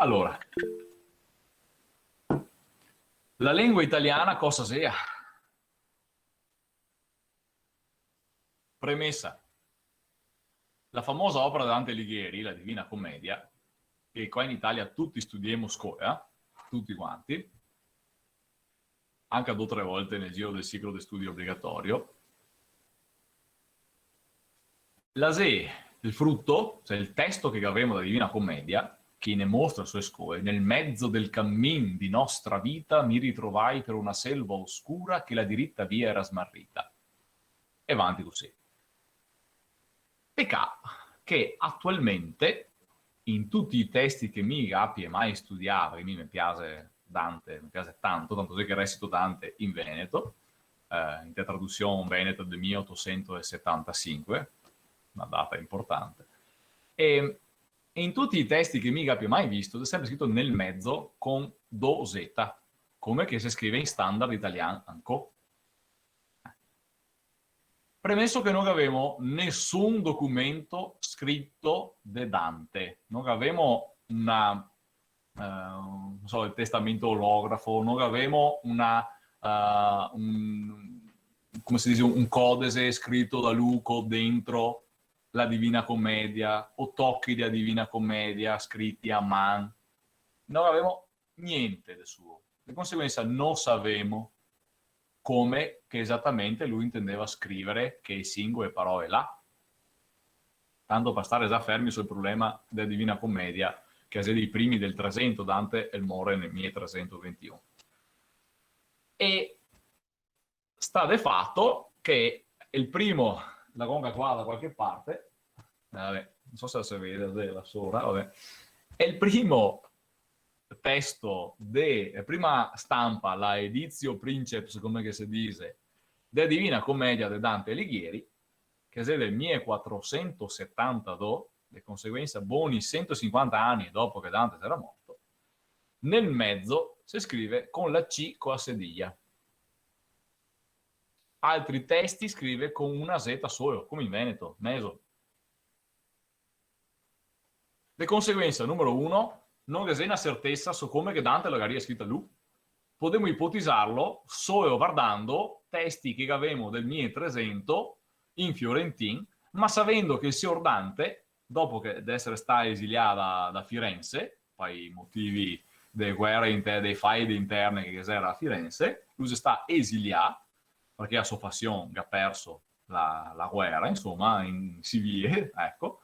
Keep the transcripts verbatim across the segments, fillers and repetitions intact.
Alora, la lengua italiana cosa xea? Premesa. La famosa opera de Dante Alighieri, la Divina Commedia, che qua in Italia tuti studiemo a scola, tuti quanti, anca do o tre volte nel giro del ciclo de studio obligatorio. La xe el fruto, cioè el testo che gavemo da Divina Commedia, che ne mostra e so scoe: "Nel mezzo del cammin di nostra vita mi ritrovai per una selva oscura che la diritta via era smarrita." E vanti cusì. Pecà che atualmente in tuti i testi che mi gapie mai studià, parché mi me piaxe Dante, me piaxe tanto, tanto xe che recito Dante in veneto, eh, inte tradusion veneta del mile otosento e setantasinque, na data inportante. E, e in tuti i testi che mi gapie mai visto, xe senpre scrito nel mezo con do zeta, come che se scrive in standard italian ancò. Premeso che no gavemo nesun documento scrito de Dante, no gavemo na, eh, no so, el testamento olografo, no gavemo na, eh, un, come se dixe, un codice scrito da Luco dentro la Divina Commedia, o tochi dea Divina Commedia scriti a man. No gavemo gnente de suo. De conseguensa no savemo come che esatamente lu intendeva scrivere che singoe paroe là. Tanto par stare za fermi sul problema dea Divina Commedia, che xe dei primi del tresento, Dante el more nel mile tresento ventuno. E sta de fato che el primo, la go anca qua da qualche parte, eh, vabè, no so se se vede, xe là sora, vabè, xe el primo testo de, eh, prima stampa, la editio princeps, come che se dixe, de Divina Commedia de Dante Alighieri, che xe del mile quatrosento setantadó, de conseguensa boni sento sinquanta ani dopo che Dante xera morto, nel mezo se scrive con la C co a sedia. Altri testi scrive con una zeta solo, come in veneto, mezo. De conseguensa, numero uno, no ghe xe na certesa so come che Dante la garia scrita lu. Podemo ipotizarlo solo vardando testi che gavemo del mile tresento in fiorentin, ma savendo che el sior Dante, dopo che, de esare stà esilià da, da Firense, par i motivi de guere inte-, dei faide interne che ghe xera a Firense, lu xe stà esilià, parché a so fasion ga perso la, la guera, insoma, in sivile, eco.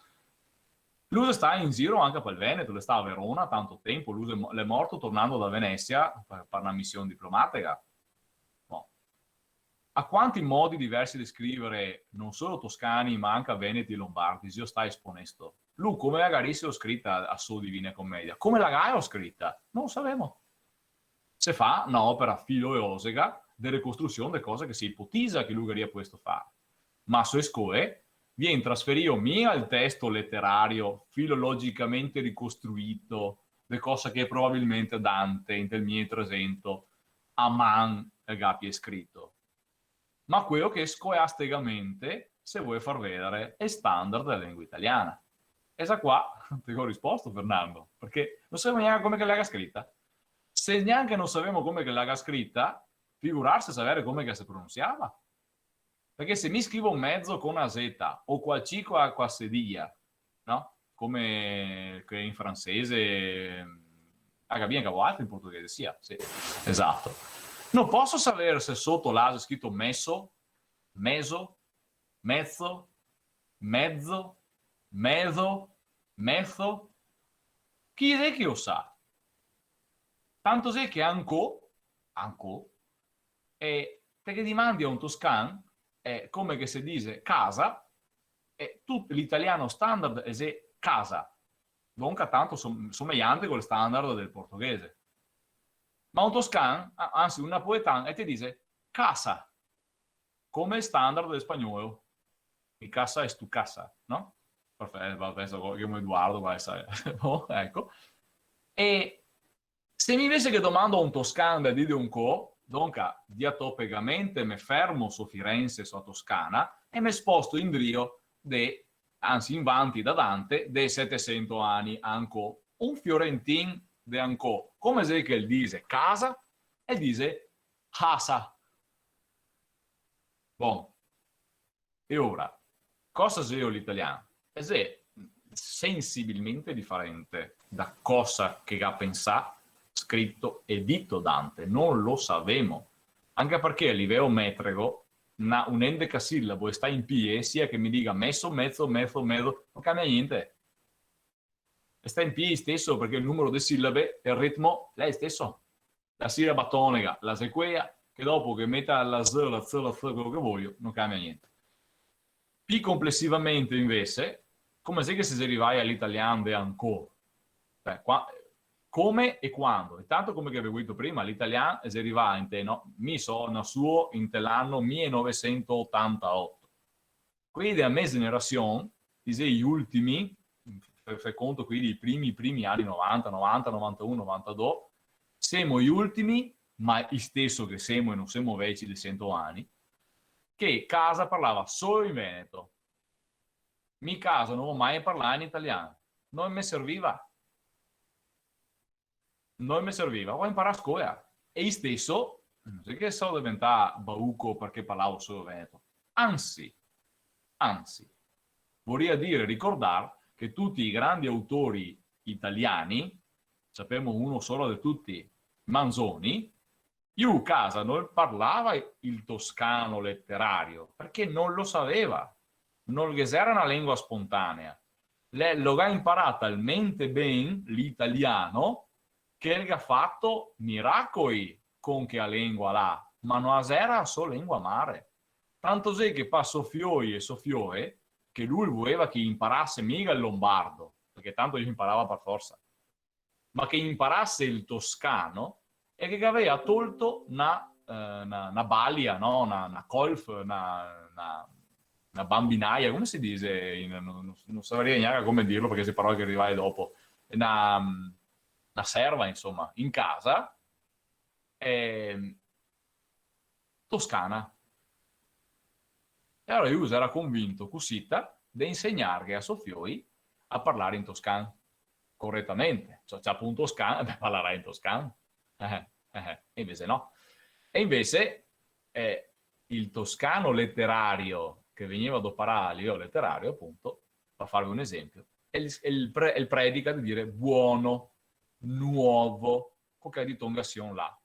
Lu xe stà in giro anca pal Veneto, lu xe stà a Verona tanto tenpo, lu xe mo-, l'è morto tornando da Venesia par, par na mision diplomatega. Bon. A quanti modi diversi de scrivere, no solo toscani, ma anca veneti e lombardi, xeo stà esponesto? Lu come la gariseo scrita a so Divina Commedia? Come la gaeo scrita? No lo savemo. Se fa na opera filolosega de ricostrusion de cose che se ipotiza che lu garia podesto far. Ma so e scoe vien trasferìo mia el testo leterario filologicamente ricostruito de cosa che probabilmente Dante, inte el mile tresento, a man el gapie scrito, ma queo che scolastegamente se vol far vedare el standard dela lengua italiana. E za qua te go risposto, Fernando, parché no savemo gnanca come che la ga scrita. Se gnanca no savemo come che la ga scrita, figurarse savere come che se pronunsiava. Parché se mi scrivo mezo co na zeta o co a C co a, co a sedia, no? Come che in francese, ah, capì anca voaltri in portoghese, sia, sì, esato. No poso saver se soto là xe scrito meso, meso, mezo, mezo, mezo, mezo. Chi xe che lo sa? Tanto xe che ancò, ancò, e te ghe dimandi a un toscan, eh, come che se dixe casa, e tut l'italian standard el xe casa. Donca tanto som-, somejante col standard del portoghese. Ma un toscan, a-, ansi, un napoletan, el te dixe casa, come el standard del spagnolo. Mi casa es tu casa, no? Parfeto, va, penso che Eduardo va a esare. Bon, eco. E se mi invese ghe domando a un toscan de dirghe un co, donca, diatopegamente me fermo so Firense, so a Toscana, e me sposto indrio de, ansi, in vanti da Dante, de setesento ani ancò, un fiorentin de ancò, come xe che el dixe casa? El dixe hasa. Bon. E ora, cosa xeo l'italian? E xe sensibilmente diferente da cosa che ga pensà, scrito e dito Dante. No lo savemo. Anca parché a liveo metrego, na, un endecasillabo e sta in pie, sia che mi diga meso, mezo, mezo, mezo, no cambia gnente. E sta in pie isteso, parché el numero de silabe, el ritmo, l'è isteso. La silaba tonega, la xe quea, che dopo che meta la z, la z, la z, queo che vojo, no cambia gnente. Pi complesivamente, invese, come xe che se xe rivai a l'italian de ancò? Cioè, qua-, come e quando? E tanto come che ve go dito prima, l'italian xe rivà inte, no, mi so nasuo inte l'ano mile novesento otantaoto. Quei dea me generasion, i xe i ultimi, fe, fe conto quei dei primi, primi ani novanta, novanta, novantaun, novantadó, semo i ultimi, ma isteso che semo e no semo veci de sento ani, che casa parlava solo in veneto. Mi casa no go mai parlà in italian, no me serviva. No me serviva, go inparà a scola. E isteso, no xe che so deventà bauco parché parlavo solo veneto. Ansi, ansi, voria dire, ricordar che tuti i grandi autori italiani, sapemo uno solo de tuti, Manzoni, lu casa no parlava el toscano leterario, parché no lo saveva, no ghe xera na lengua spontanea. Le-, lo ga inparà talmente ben l'italian che el ga fato miracoi con chea lengua là, ma no a xera a so lengua mare. Tanto xe che pa so fioi e so fioe, che lu el voleva che i inparase miga el lombardo, parché tanto i inparava par forsa, ma che i inparase el toscano, e che gavea tolto na, eh, na, na balia, no? Na, na colf, na, na, na bambinaia, come se dixe? In, no, no, no savaria gnanca come dirlo, parché xe parole che rivava dopo. Na, na serva, insoma, in casa, ehm, toscana. E alora lu xera convinto cusita de insegnarghe a so fioi a parlare in toscan, coretamente. Cioè, ciapo un toscan, e beh, parlarà in toscan. Eh, eh, eh, e invese no. E invese, eh, el toscano leterario che vegneva doparà a liveo leterario, apunto, par farve un esenpio, el, el pre-, el predica de dire buono, nuovo, co chea ditongasion là.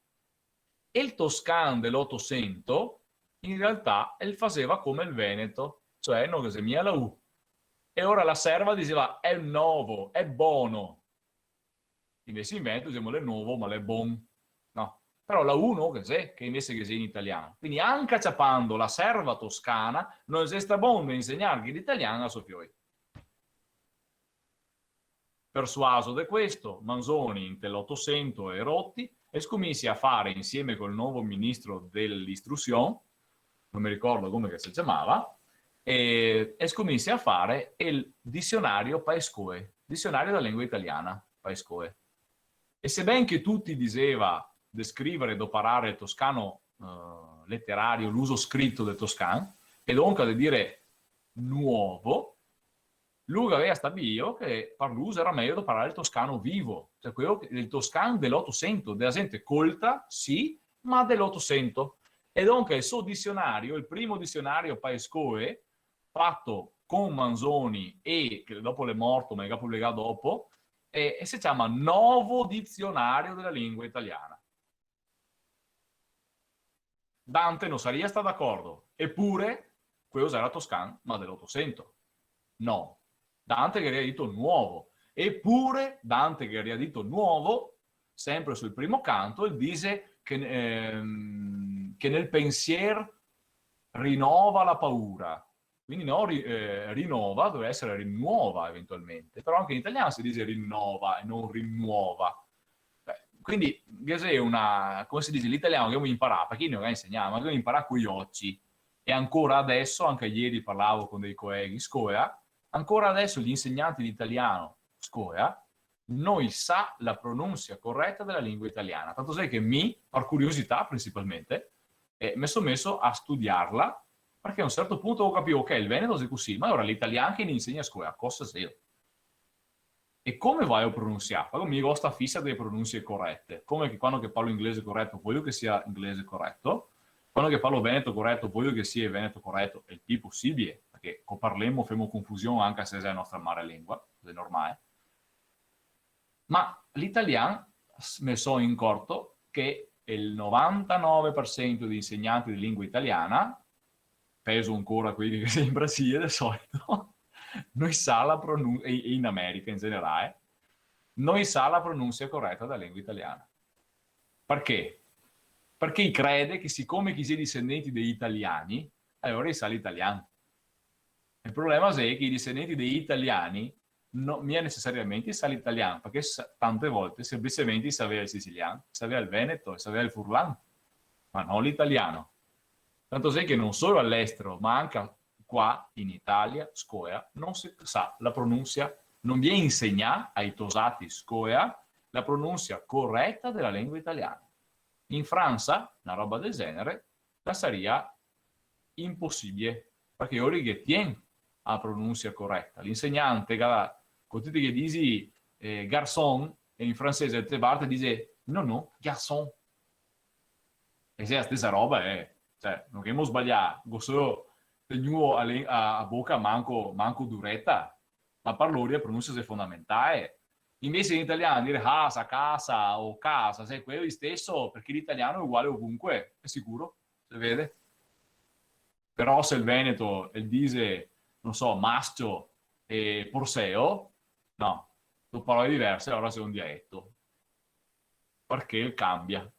E el toscan de l'Otosento, in realtà, el faseva come el veneto, cioè no ghe xe mia la u. E alora la serva dixeva, "Xe novo, xe bono." Invese in veneto dixemo, "L'è novo, ma l'è bon." No? Però la u no ghe xe, che invese ghe xe in italian. Quindi anca ciapando la serva toscana, no xe sta bon de insegnarghe l'italian a so fioi. Persuaso de questo, Manzoni, inte l'Otosento e roti, el scominsia a fare, insieme col novo ministro de l'istrusion, no me ricordo come che se ciamava, e, el scominsia a fare el disionario pa e scoe, disionario dea lengua italiana pa e scoe. E seben che tuti dixeva de scrivare e doparare el toscano, eh, leterario, l'uso scrito del toscan, e donca de dire nuovo, lu gavea stabilio che par lu xera mejo doparare el toscano vivo, cioè queo che, el toscan de l'Otosento, dea xente colta, sì, ma de l'Otosento. E donca el so disionario, el primo disionario pa e scoe, fato con Manzoni e che dopo l'è morto, ma el ga publicà dopo, e, e se ciama Novo Dizionario della Lingua Italiana. Dante no saria stà d'acordo, epure queo xera toscan, ma de l'Otosento. No, Dante ghe garia dito nuovo. Epure Dante ghe garia dito nuovo, sempre sul primo canto, el dixe che, ehm, che nel pensier rinova la paura. Quindi no, ri-, eh, rinova, doveva essere rinnuova eventualmente, però anche in italiano si dice rinnova e non rinnuova. Beh, quindi, ghe xe una, come se dixe, l'italian che gavemo inparà, parché no lo ga insegnà, ma che gavemo inparà coi oci. E ancora adeso, anca ieri parlavo con dei coleghi scola, ancora adeso gli insegnanti di italiano scola no i sa la pronunsia coreta dela lingua italiana. Tanto xe che mi, par curiosità principalmente, eh, me so meso a studiarla, parché a un certo punto go capìo, ok, el veneto xe cusì, ma alora l'italian che i insegna a scola, cosa xeo? E come vojo pronunsiar? Parché mi go sta fisa dele pronunsie corete. Come che quando che parlo inglese coreto, vojo che sia inglese coreto, quando che parlo veneto coreto, vojo che sia veneto coreto, el pì posibile, parché co parlemo femo confusion anca se xe la nostra mare lengua, xe normale. Ma l'italian, s-, me so incorto che el novantanove par sento dei insegnanti de lengua italiana, pezo ancora quei che xe in Brasile de solito, no i sa la pronun-, e, e in America in generale, no i sa la pronunsia coreta dela lengua italiana. Parché? Parché i crede che sicome che i xe disendenti dei italiani, alora i sa l'italian. El problema xe che i disendenti dei italiani no, mia necesariamente i sa l'italian, parché sa-, tante volte semplicemente i savea el sicilian, i savea el veneto, i savea el furlan, ma no l'italiano. Tanto xe che no solo al'estero, ma anca qua in Italia, scoea, no se sa la pronunsia, no vien insegnà ai tosati scoea la pronunsia coreta dela lengua italiana. In Fransa, na roba del genere, la saria imposibile, parché lori ghe tien a pronunsia coreta. L'insegnante, ga-, co ti te ghe disi, eh, garçon, e in francese te parte e dixe, "No, no, garçon." E xe la stesa roba, eh. Cioè, no ghemo sbalià, go solo tegnuo a le-, a, a boca manco, manco dureta, ma par lori la pronunsia xe fondamentale. Invese in italian dire casa, casa o casa, xe queo isteso, parché l'italiano xe uguale ovunque, xe sicuro, se vede. Però se el veneto el dixe, no so, mascio e porseo, no, so parole diverse, alora xe un dialeto. Parché el cambia.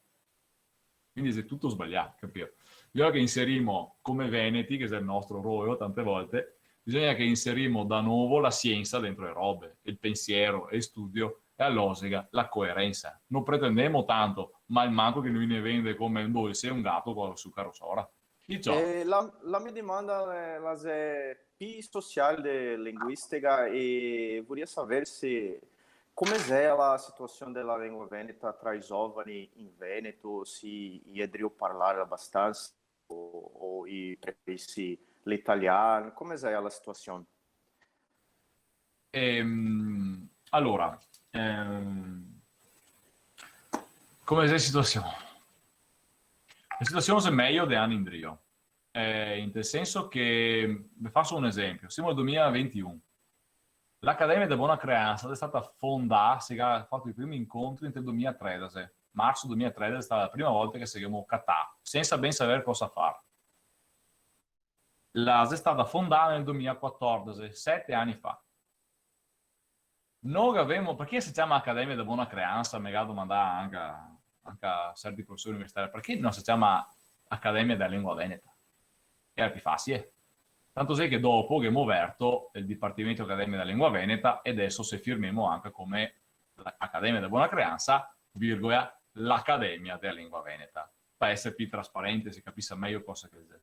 Quindi xe tuto sbalià, capìo? Bisogna che inserimo, come veneti, che xe el nostro rolo tante volte, bisogna che inserimo da novo la siensa dentro le robe, el pensiero, el studio, e la logica, la coerensa. No pretendemo tanto, ma almanco che no i ne vende come un dolse un gato co la sucaro sora. Diciamo. E la, la mia domanda, eh, la xe pi social de linguistica e voria saver se come xe la situasion dela lengua veneta tra i giovani in Veneto, se i è drio parlar abastansa o, o i preferisi l'italian, come xe la situasion? Ehm, alora, ehm, come xe la situasion? La situasion xe mejo de ani indrio. Eh, inte el senso che, ve faso un esempio, semo nel domilaventiun. L'Academia de Bona Creansa xe stata fondà, se ga fato i primi incontri inte el domilatredexe, marso domilatredexe xe stata la prima volta che se ghemo catà, sensa ben saver cosa far. La xe stata fondà nel domilaquatordexe, sete ani fa. No gavemo, parché se ciama Academia de Bona Creansa? Me ga domandà anca, anca certi profesori universitari, parché no se ciama Academia dela Lengua Veneta? Iera pì fasile. Tanto xe che dopo ghemo verto el Dipartimento Academia dela Lengua Veneta e deso se firmemo anca come la Academia de Bona Creansa, virgola, l'Academia dela Lengua Veneta, par esare pì trasparente, se capisa mejo cosa che xe.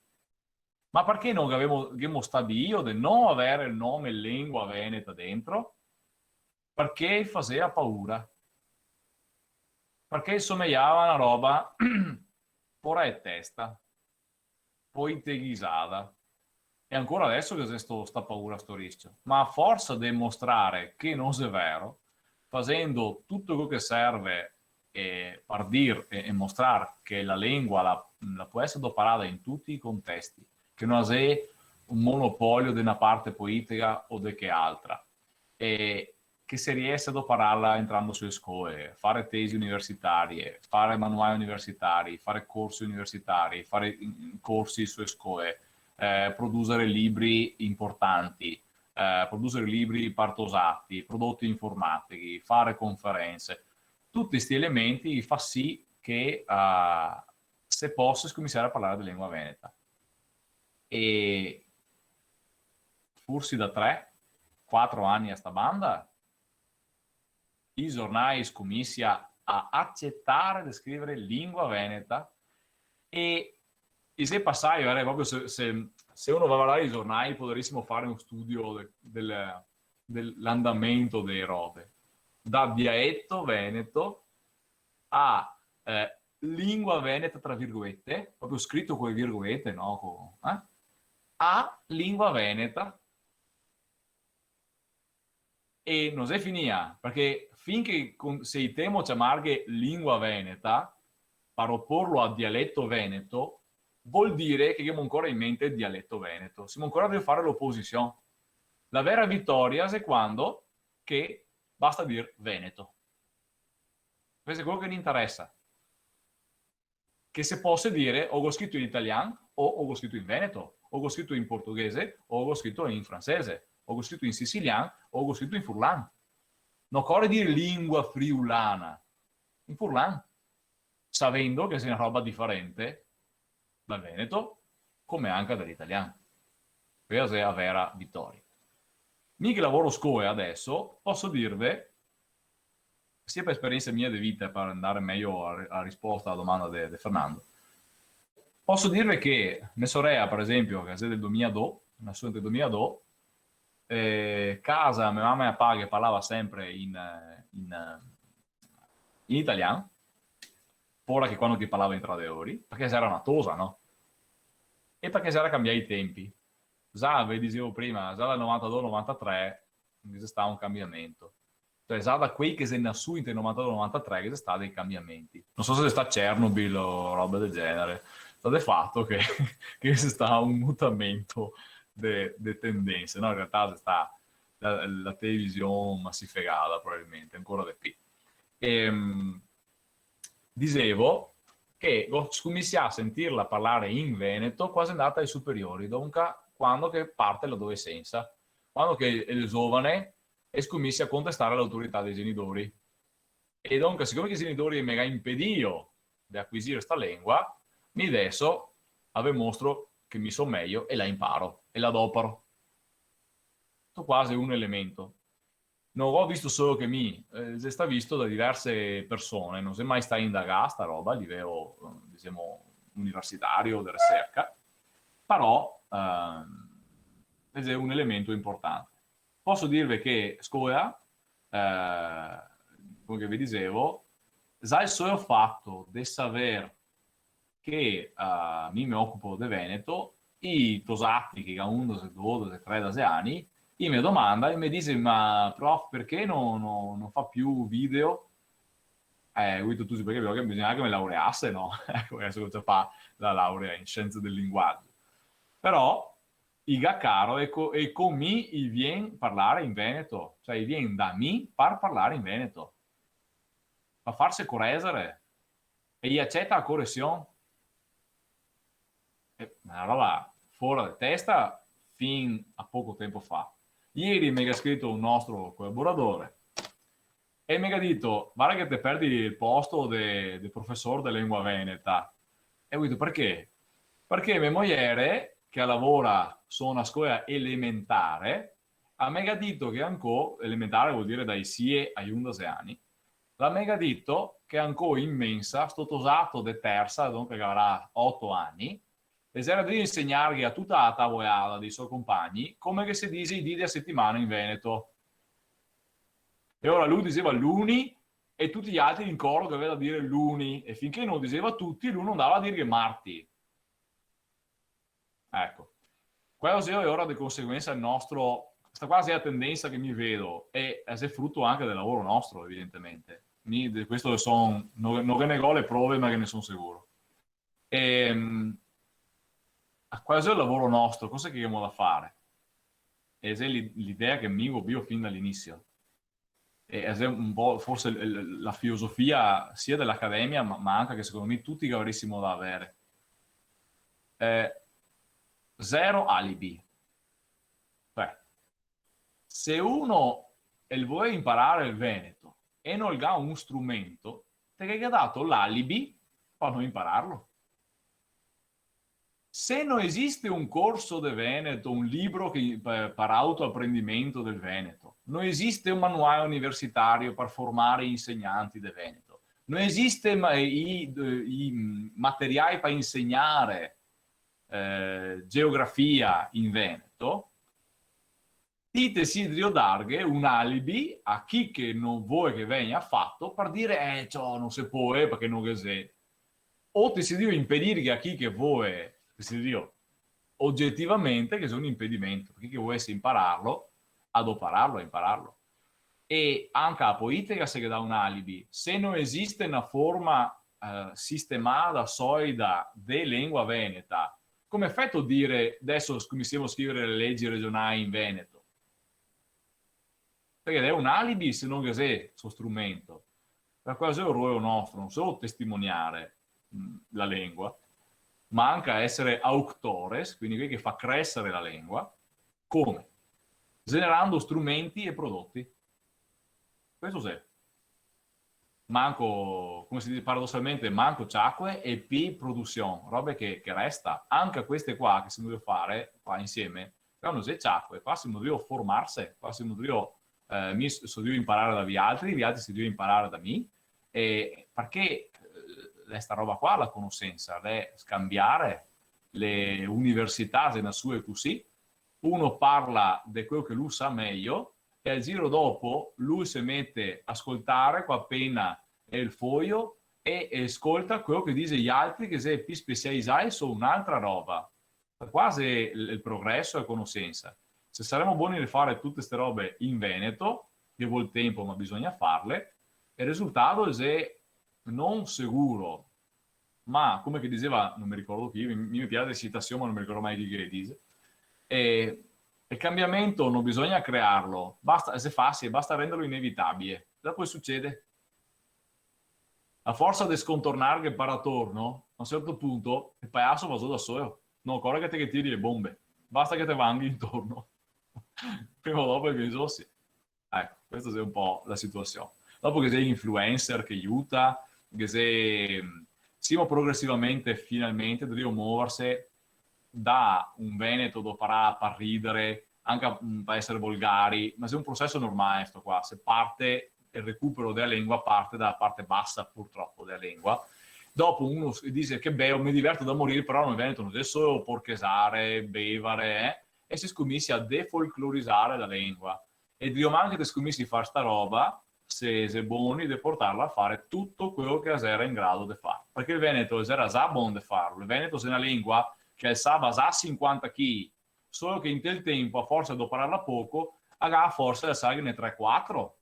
Ma parché no gavemo, ghemo stabilio de no aver el nome Lengua Veneta dentro? Parché fasea paura. Parché somejava na roba fora de testa, poiteghizada. E ancora deso che xe sto, sta paura, sto riscio. Ma a forsa de mostrare che no xe vero, fasendo tuto quel che serve e par dir e, e mostrar che la lengua la, la pol esare doparada in tuti i contesti, che no la xe un monopolio de na parte politica o de che altra, e che se riese a dopararla entrando su le scole, fare tesi universitarie, fare manuali universitari, fare corsi universitari, fare, mm, corsi su le scole, eh, produsere libri importanti, eh, produsere libri par tosati, prodoti informatichi, fare conferense. Tuti sti elementi fa sì che, eh, se posa scominsiare a parlare de lengua veneta. E forsi da tre, quatro ani a sta banda, i giornai scominsia a acetare de scrivare lingua veneta, e i xe pasai, varda, proprio se, se, se uno va a vardare i giornai, podarisimo fare un studio de, del, de l'andamento dele robe. Da dialeto veneto a, eh, lingua veneta, tra virgolete, proprio scrito co le virgolete, no? Co, eh? A lingua veneta. E no xe finìa, parché fin che con-, se i temo ciamarghe lingua veneta, par oporlo a dialeto veneto, vol dire che ghemo ancora in mente el dialeto veneto. Semo ancora drio fare l'oposision. La vera vitoria xe quando che basta dir veneto. Questo xe quelo che ne interesa. Che se pose dire, o go scrito in italian, o, o go scrito in veneto, o go scrito in portoghese, o go scrito in francese, o go scrito in sicilian, o go scrito in furlan. No ocore dire lingua friulana, in furlan, savendo che xe na roba difarente dal veneto, come anca da l'italian. Questa xe la vera vitoria. Mi che lavoro scola deso, poso dirve, sia par esperiensa mia de vita, par andare mejo a, a risposta a la domanda de, de Fernando, poso dirve che me sorela, par esempio, che xe del domila e do, nasùa nel domila e do, eh, casa, me mama e papà che parlava sempre in, in, in italian, fora che quando che parlava in tra de lori, parché xera na tosa, no? E parché xera cambià i tempi. Za, ve disevo prima, za dal novantadó al novantatré, ghe xe stà un cambiamento. Cioè, za da quei che xe nasùi inte el novantadó al novantatré, ghe xe stà dei cambiamenti. No so se xe stà Chernobyl o robe del genere. Sta de fato che, che xe stà un mutamento de, de tendense, no? In realtà xe stà la, la television masifegada, probabilmente, ancora de pì. Ehm, disevo che go scominsià a sentirla parlare in veneto quasi andata ai superiori, donca quando che parte l'adolesensa, quando che el zovane e scominsia a contestare l'autorità dei genitori. E donca, sicome che i genitori me ga impedìo de acuisire sta lengua, mi deso a ve mostro che mi so mejo e la imparo, e la doparo. Sto qua xe un elemento. No go visto solo che mi, eh, xe stà visto da diverse persone, no xe mai stà indagà sta roba a livelo, eh, disemo, universitario, de riserca, però, ehm, xe un elemento importante. Poso dirve che scola, eh, come che ve disevo, za el solo fato de saver che, eh, mi me ocupo de veneto, i tosati che ga undese, dodese, tredese ani, i me domanda e me dixe: "Ma prof, parché no, no, no fa più video?" Eh, go dito: "Tusi, parché, parché bisogna che me laurease, no?" Eco, deso go ciapà la laurea in scienze del linguaggio. Però i ga caro e co-, e co mi i vien parlare in veneto, cioè i vien da mi par parlare in veneto, par farse coresere, e i aceta la coresion. Xe na roba fora de testa fin a poco tempo fa. Ieri me ga scrito un nostro colaboradore e me ga dito: "Varda che te perdi el posto de, de profesor de lengua veneta." E go dito: "Parché?" "Parché me mojere, che la lavora so na scola elementare, la me ga dito che ancò", elementare vol dire dai sie ai undese ani, "la me ga dito che ancò in mensa sto tosato de tersa, donca che gavarà oto ani, el xera drio insegnarghe a tuta la tavolada dei so compagni come che se dixe i dì de la setimana in veneto. E ora lu dixeva luni e tuti i altri in coro che gaveva da dire luni, e finché no lo dixeva tuti, lu no ndava a dirghe marti." Eco. Quelo xe ora de conseguensa el nostro, sta qua xe la tendensa che mi vedo, e, e xe fruto anca del lavoro nostro, evidentemente. Mi de questo son, no, no ghe ne go le prove, ma ghe ne son seguro. Ehm, qual xe el lavoro nostro? Cosa che ghemo da fare? E xe l'i-, l'idea che mi go bio fin da l'inisio. E, e xe un po' forse l-, l-, la filosofia sia de l'academia, ma, ma anca che secondo mi tuti che gavarìsimo da avere. Eh, zero alibi. Cioè, se uno el vol inparare el veneto e no el ga un strumento, te ghe ga dato l'alibi par no inpararlo. Se no esiste un corso de veneto, un libro che, pa-, par autoaprendimento del veneto, no esiste un manuale universitario par formare i insegnanti de veneto, no esiste ma-, i, i, mm, materiai par insegnare, eh, geografia in veneto, ti te si drio darghe un alibi a chi che no vol che vegna fato par dire: "Eh, ciò, no se pol, parché no ghe xe." O te si drio impedirghe a chi che vol, te si drio ogetivamente che xe un impedimento, parché chi che volese inpararlo, a dopararlo, a inpararlo. E anca a poitica se ghe dà un alibi. Se no esiste na forma, eh, sistemada, soida de lengua veneta, come feto dire: "Deso scominsiemo a scrivere le legi regionai in veneto"? Parché xe un alibi se no ghe xe sto strumento. Par questo xe un ruolo nostro, no solo testimoniare, mm, la lengua, ma anca esare auctores, quindi quei che fa cresare la lengua, come? Generando strumenti e prodoti. Questo xe. Manco, come se dixe, paradosalmente, manco ciacoe e pi produsion, robe che, che resta. Anca queste qua che semo drio fare qua insieme, però no xe ciacoe, qua semo drio formarse, qua semo drio, eh, mi s-, so drio inparare da vialtri, vialtri sè drio inparare da mi, e parché, eh, l'è sta roba qua la conosensa, l'è scanbiare, le università xe nasue cusì, uno parla de queo che lu sa mejo, e al giro dopo lu se mete a scoltare co a pena e el fojo e, e scolta queo che dixe i altri che xe pi specializai so un'altra roba. Qua xe el, el progreso e a conosensa. Se saremo boni de fare tute ste robe in veneto, ghe vol tempo, ma bisogna farle, e el risultato xe no seguro, ma come che dixeva, no me ricordo chi, mi, mi piaxe le citasion, ma no me ricordo mai chi che le dixe, e, el cambiamento no bisogna crearlo, basta, xe fàsile, basta renderlo inevitabile. Dopo che sucede? A forsa de scontornarghe par atorno, a un certo punto, el paiaso va zo da solo. No ocore che te ghe tiri le bombe, basta che te vanghi intorno. Prima o dopo el vien zo, sì. Eco, questa xe un po' la situasion. Dopo ghe xe influencer che iuta, ghe xe, mm, semo progresivamente, finalmente, drio moverse da un veneto doparà par ridare, anca, mm, par esare volgari, ma xe un proseso normale sto qua, se parte, el recupero dea lengua parte da parte basa, purtropo, dea lengua. Dopo uno s-, dixe: "Che beo, me diverto da morire", però nel veneto no xe solo porchesare, bevare, eh? E se scominsia a defolclorizare la lengua. E drio man che te scominsi a far sta roba, se, se xe boni de portarla a fare tuto queo che la xera in grado de far. Parché el veneto la xera za bon de farlo. El veneto xe na lengua che alsava za sinquanta chii, solo che inte el tempo, a forsa de dopararla poco, la ga a forsa de alsarghene tre quatro.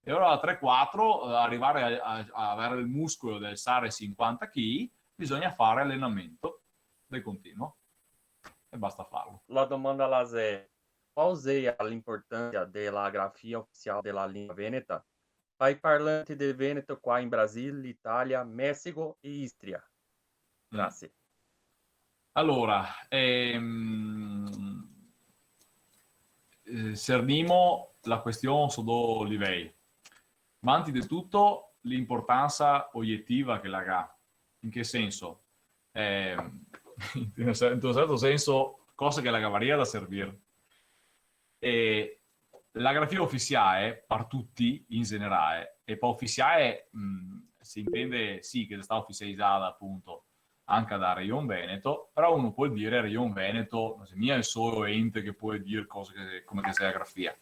E ora da tre quatro, eh, a rivare a, a, a avere el muscolo de alsare sinquanta chii, bisogna fare alenamento de continuo. E basta farlo. La domanda la xe: qual xeria l'inportansa de la grafia oficial de la lingua veneta pa i parlanti del veneto qua in Brasil, Italia, Mesico e Istria? Mm. Grasie. Alora, ehm, eh, cernimo la question so do livei. Ma anti de tuto, l'inportansa ogetiva che la ga. In che senso? Ehm, in un cer-, in un certo senso, cosa che la gavaria da servir. E la grafia ofisiae, par tuti, in generale, e par ofisiae, mm, se intende, sì, che xe stà ofisializada, apunto, anca da Region Veneto, però uno pol dire Region Veneto, no xe mia el solo ente che pol dir cose che, come che xe la grafia.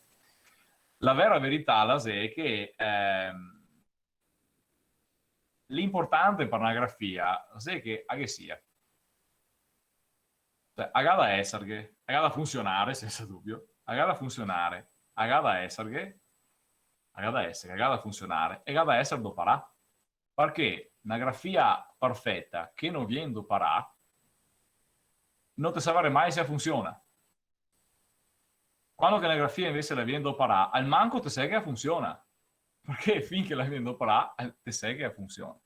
La vera verità la xe che, ehm, l'inportante par na grafia xe che a ghe sia. Cioè, a ga da eserghe, a ga da funsionare, sensa dubio, a ga da funsionare, a ga da eserghe, a ga da eserghe, a ga da funsionare, e ga da esare doparà. Parché na grafia parfeta che no vien doparà, no te savarè mai se a funsiona. Quando che na grafia invese la vien doparà, almanco te sè che a funsiona. Parché fin che la vien doparà, eh, te sè che a funsiona.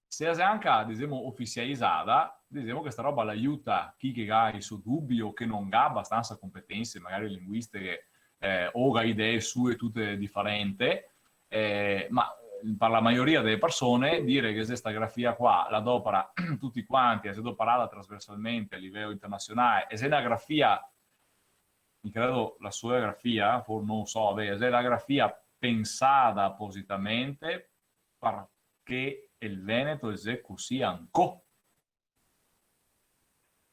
Se la xe anca, disemo, ofisializada, disemo che sta roba la iuta chi che ga i so dubi o che no ga abastansa competense, magari linguistiche, eh, o ga idee sue tute difarente, eh, ma par la maioria dele persone dire che xe sta grafia qua la dopara tuti quanti, e xe doparada trasversalmente a liveo internasionale, e xe na grafia, mi credo la so grafia, for-, no so, vabè, xe na grafia pensada apositamente parché el veneto el xe cusì ancò.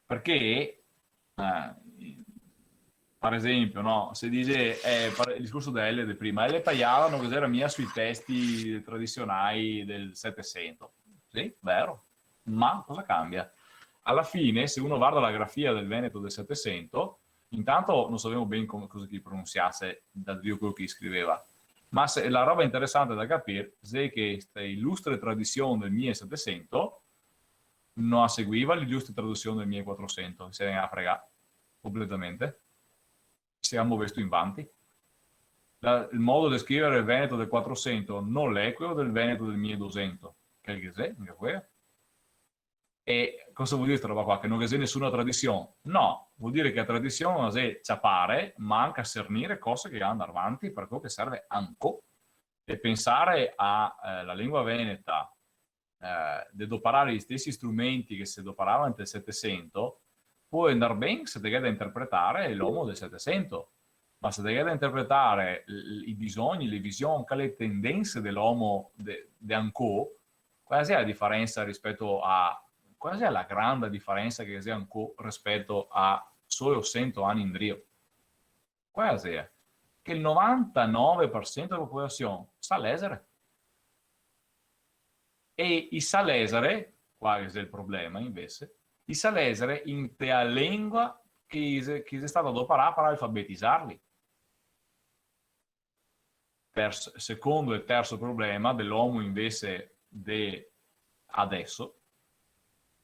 Parché, eh, par esempio, no? Se dixe, eh, par-, el discorso de L de prima, L taiada no ghe xera mia sui testi tradisionai del Setesento. Sì, vero. Ma cosa cambia? Ala fine, se uno varda la grafia del veneto del Setesento, intanto no savemo ben come, cosa che i pronunsiase da drio queo che i scriveva. Ma se, la roba interesante da capir xe che sta ilustre tradision del mile e setesento no la seguiva l'ilustre tradision del mile e quatrosento, se ne ga fregà completamente. Se ga movesto in vanti. La, el modo de scrivere el veneto del quatrosento no l'è queo del veneto del mile e dosento, che el ghe xe, mica queo. E cosa vol dire sta roba qua? Che no ghe xe nesuna tradision? No, vol dire che la tradision xe ciapare, ma anca sernire cose che ga da ndar vanti, par queo che serve ancò. E pensare a, eh, la lengua veneta, eh, de doparare i stesi strumenti che se doparava inte el Setesento, pol ndar ben se te ghe da interpretare l'omo del Setesento, ma se te ghe da interpretare l-, i bisogni, le vision, anca le tendense de l'omo de, de ancò, quala xe la difarensa rispeto a, quala xe la granda difarensa che ghe xe ancò rispeto a solo sento ani indrio? Quala xe? Che el novantanove par sento dela popolasion sa lèzare. E i sa lèzare, qua che xe el problema invese, i sa lèzare inte a lengua che i xe, che i xe stà doparà par alfabetizarli. Terso, secondo e terso problema de l'omo invese de adeso,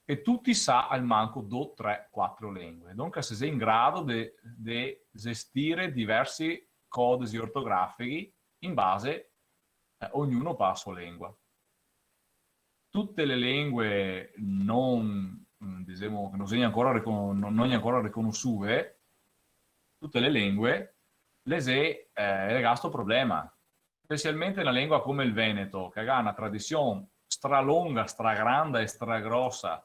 che tuti sa almanco do, tre, quatro lengue. Donca se xe in grado de, de gestire diversi codesi ortografichi in base, eh, ognuno par la so lengua. Tute le lengue non, mm, disemo, che no xe ancora ricono-, non, non xe ancora riconosue, tute le lengue, le xe, eh, legà a sto problema. Specialmente na lengua come el veneto, che ga na tradision stralonga, stragranda e stragrosa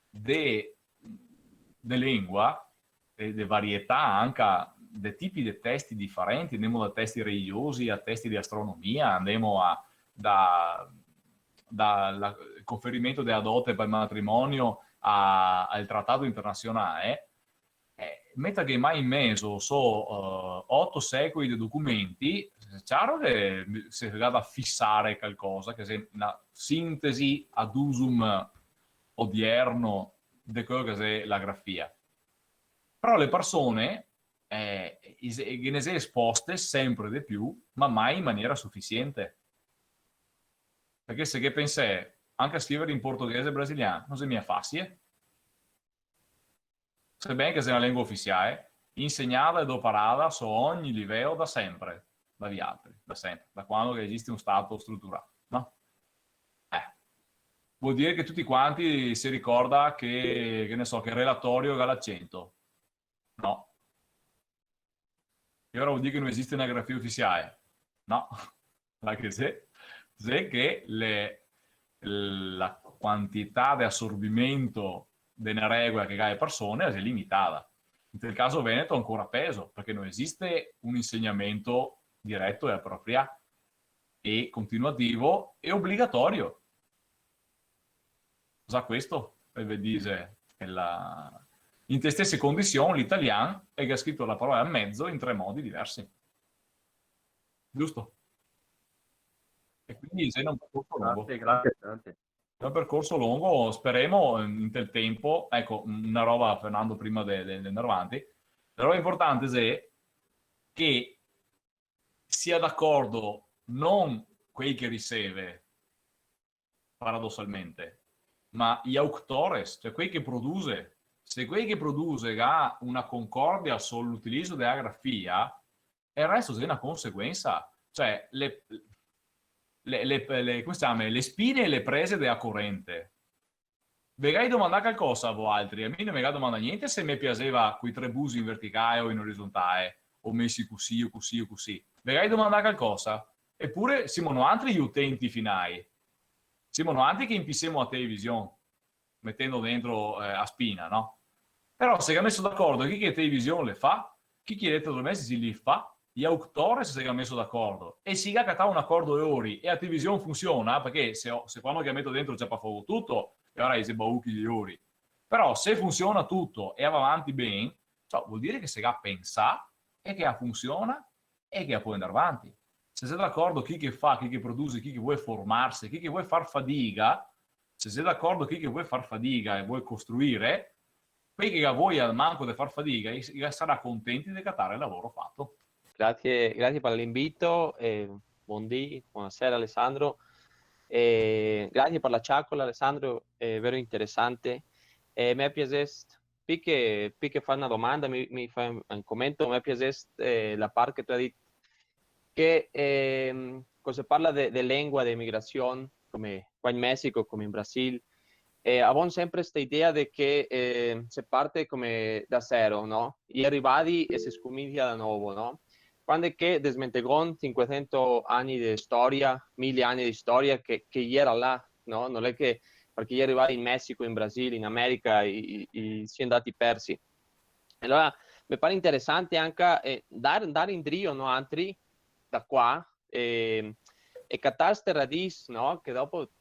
de, de lengua, e de varietà anca de tipi de testi difarenti, ndemo da testi religiosi a testi de astronomia, ndemo a, da, da la, el conferimento dea dote par el matrimonio a, al tratato internasionale, eh, meta che mai in mezo so, eh, oto secoli de documenti, xe ciaro che se ga da fisare calcosa, che xe na sintesi ad usum odierno de queo che xe la grafia. Però le persone, eh, i xe-, ghe ne xe esposte sempre de più, ma mai in maniera sufisiente. Parché se ghe pensè, anca scrivere in portoghese brasilian no xe mia fasie. Seben che xe na lengua ofisiae, insegnada e doparada so ogni liveo da sempre, da vialtri, da sempre, da quando che esiste un stato struturà, no? Eh. Vol dire che tuti quanti se ricorda che, che ne so, che el relatorio ga l'acento. No. E ora vol dire che no esiste na grafia ofisiae? No. Parché xe, xe che le, la quantità de asorbimento de na regola che ga le persone xe limitada. Inte el caso veneto ancora pezo, parché no esiste un insegnamento direto e aproprià e continuativo e obligatorio. Za questo, e ve dixe, xe la, inte stese condision l'italian el ga scrito la parola mezo in tre modi diversi. Giusto? E quindi xe un percorso longo. Grazie, grazie tante. Xe un percorso longo, speremo, eh, inte el tempo, eco, na roba, Fernando, prima de, de, de ndar vanti, la roba inportante xe che sia d'acordo non quei che riceve, paradosalmente, ma i autores, cioè quei che produxe. Se quei che produxe ga una concordia sul utilizo dea grafia, el resto xe na conseguensa. Cioè, le, le, le, le, come se ciama? Le spine e le prese dea corente. Ve gai domandà calcosa a voaltri? A mi no me ga domandà gnente se me piaseva quei tre busi in verticae o in orizontae, o mesi cusì o cusì o cusì. Ve gai domandà calcosa? Epure simo noantri i utenti finai. Simo noantri che inpisemo a television, metendo dentro, eh, a spina, no? Però se ga meso d'acordo chi che television le fa, chi che elettrodomestici li fa, i autores se ga meso d'acordo e se ga catà un acordo lori e a television funsiona, parché se, se quando che meto dentro ciapa fogo tuto, e ora i xe bauchi lori. Però se funsiona tuto e va avanti ben, ciò, vol dire che se ga pensà e che a funsiona e che a pol ndar vanti. Se xe d'acordo chi che fa, chi che produxe, chi che vol formarse, chi che vol far fadiga, se xe d'acordo chi che vol far fadiga e vol costruire, quei che ga voia manco de far fadiga, i, i sarà contenti de catare el lavoro fato. Grazie, grazie par l'invito, eh, Bondì, bonasera Alessandro. E grasie par la ciacola, Alessandro, xe vero interesante. E me piasest, pi che, pi che far na domanda, mi, mi fa un, un comento, me piasest, eh, la part che te ga dit che, ehm, co se parla de, de lengua, de migrasion, come qua in Mesico, come in Brasil, eh, avon sempre sta idea de che, eh, se parte come da zero, no? I è rivai e se scominsia da novo, no? Quando che desmentegon cinquecento ani de storia, mile ani de storia, che, che i era là, no? No l'è che parché i è rivai in Mesico, in Brasil, in America, i, i, i si è ndati persi. E alora me pare interesante anca, eh, ndar, ndar indrio, no, altri, da qua, e, e catar ste radis, no? Che dopo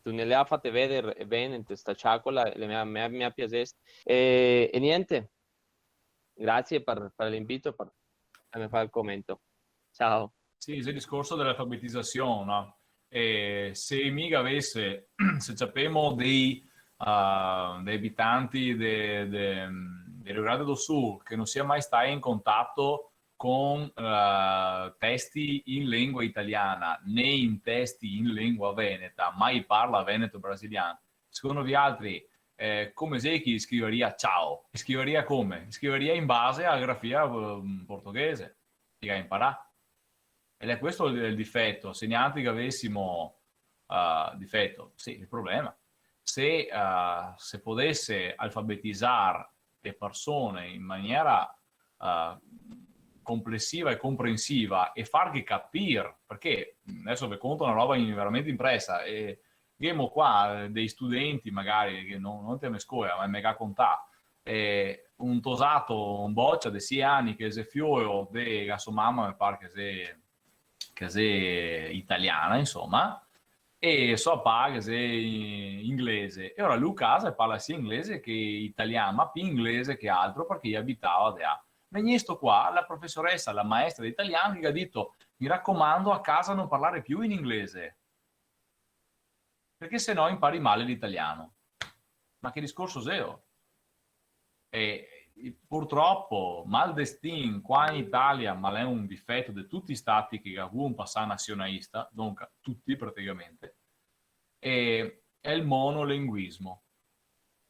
te ne le ga fate veder ben inte sta ciacola, le me, me, me piasest. E, e gnente, grasie par, par l'invito, par, par far el comento. Ciao. Sì, xe el discorso de l'alfabetizasion, no? E se mi gavese, se ciapemo dei, ah, dei abitanti de, de, del Rio Grande do Sul che no sia mai stai in contato con, eh, testi in lengua italiana, né in testi in lengua veneta, ma i parla veneto brasilian, secondo vialtri, eh, come xe che i scrivaria ciao? I scrivaria come? I scrivaria in base a grafia, eh, portoghese, che i ga inparà. E l'è questo el, el difeto, se nialtri che gavesimo, eh, difeto, sì, el problema. Se, eh, se podese alfabetizar le persone in maniera, eh, complesiva e comprensiva e farghe capir, parché deso ve conto na roba in, veramente impresa, e ghemo qua, eh, dei studenti, magari, che no, no te me scola, ma me ga contà, eh, un tosato, un bocia de sie ani che xe fioło de, la so mama me par che xe, che xe italiana, insoma, e so papà che xe inglese. E ora lu casa el parla sia inglese che italian, ma pi inglese che altro, parché i abitava de là. Vegnè sto qua, la profesoresa, la maestra de italian, che ga dito: "Mi racomando, a casa non parlare più in inglese, parché se no impari male l'italiano." Ma che discorso xeo? E, purtropo, mal destin, qua in Italia, ma l'è un difeto de tuti i stati che ga vuo un pasà nasionalista, donca tuti praticamente, e, xe el monolinguismo.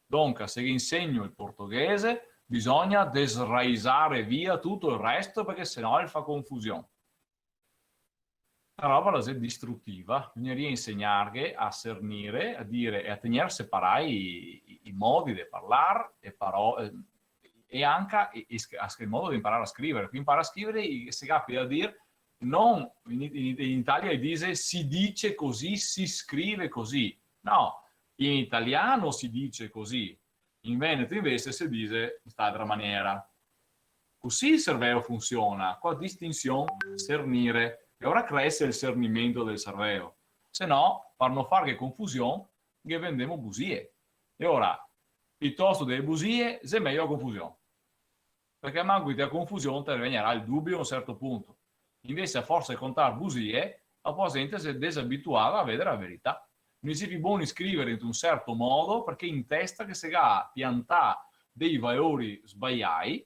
Donca, se insegno el portoghese, bisogna desraizare via tuto el resto, parché se no el fa confusion. La roba la xe distrutiva, bisognaria insegnarghe a sernire, a dire e a tegner separai i, i, i modi de parlar e paro-, e, e anca i, i sc-, a sc-, el modo de inparar a scrivere. Chi inpara a scrivere, i, se capita a dir, non, in, in, in Italia i dixe "si dice così, si scrive così". No, in italiano si dice così. In veneto invese se dixe in st'altra maniera. Cusì el serveo funsiona, co a distinsion, sernire, e ora crese el sernimento del serveo. Se no, par no farghe confusion, ghe vendemo busie. E ora, pitosto de busie, xe mejo a confusion. Parché manco te a confusion te vegnarà el dubio a un certo punto. Invese, a forsa de contar busie, la poa zente se xe desabituada a vedere la verità. No i xe pì boni scrivere in un certo modo, parché in testa che se ga piantà dei valori sbaiai,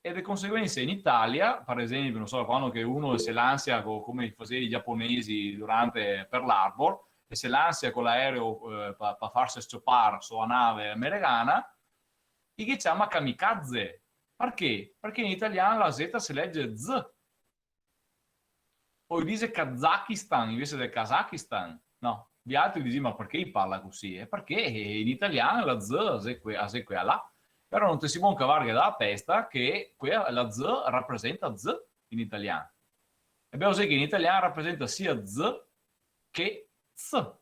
e de conseguensa in Italia, par esempio, no so, quando che uno se lansia co-, come fasea i giaponesi durante Pearl Harbor, e se lansia co l'aereo, eh, pa, pa farse sciopar so a nave americana, i ghe ciama kamikaze. Parché? Parché in italian la zeta se lege z. O i dixe Kazakistan invese de Kazakistan, no? Vialtri dixì: "Ma parché i parla cusì?" E parché, eh, in italian la z xe que-, a xe quea là. Però no te si bon cavarghe da la testa che quea, la z rapresenta z in italian. E beh, o xe che in italian rapresenta sia z che z.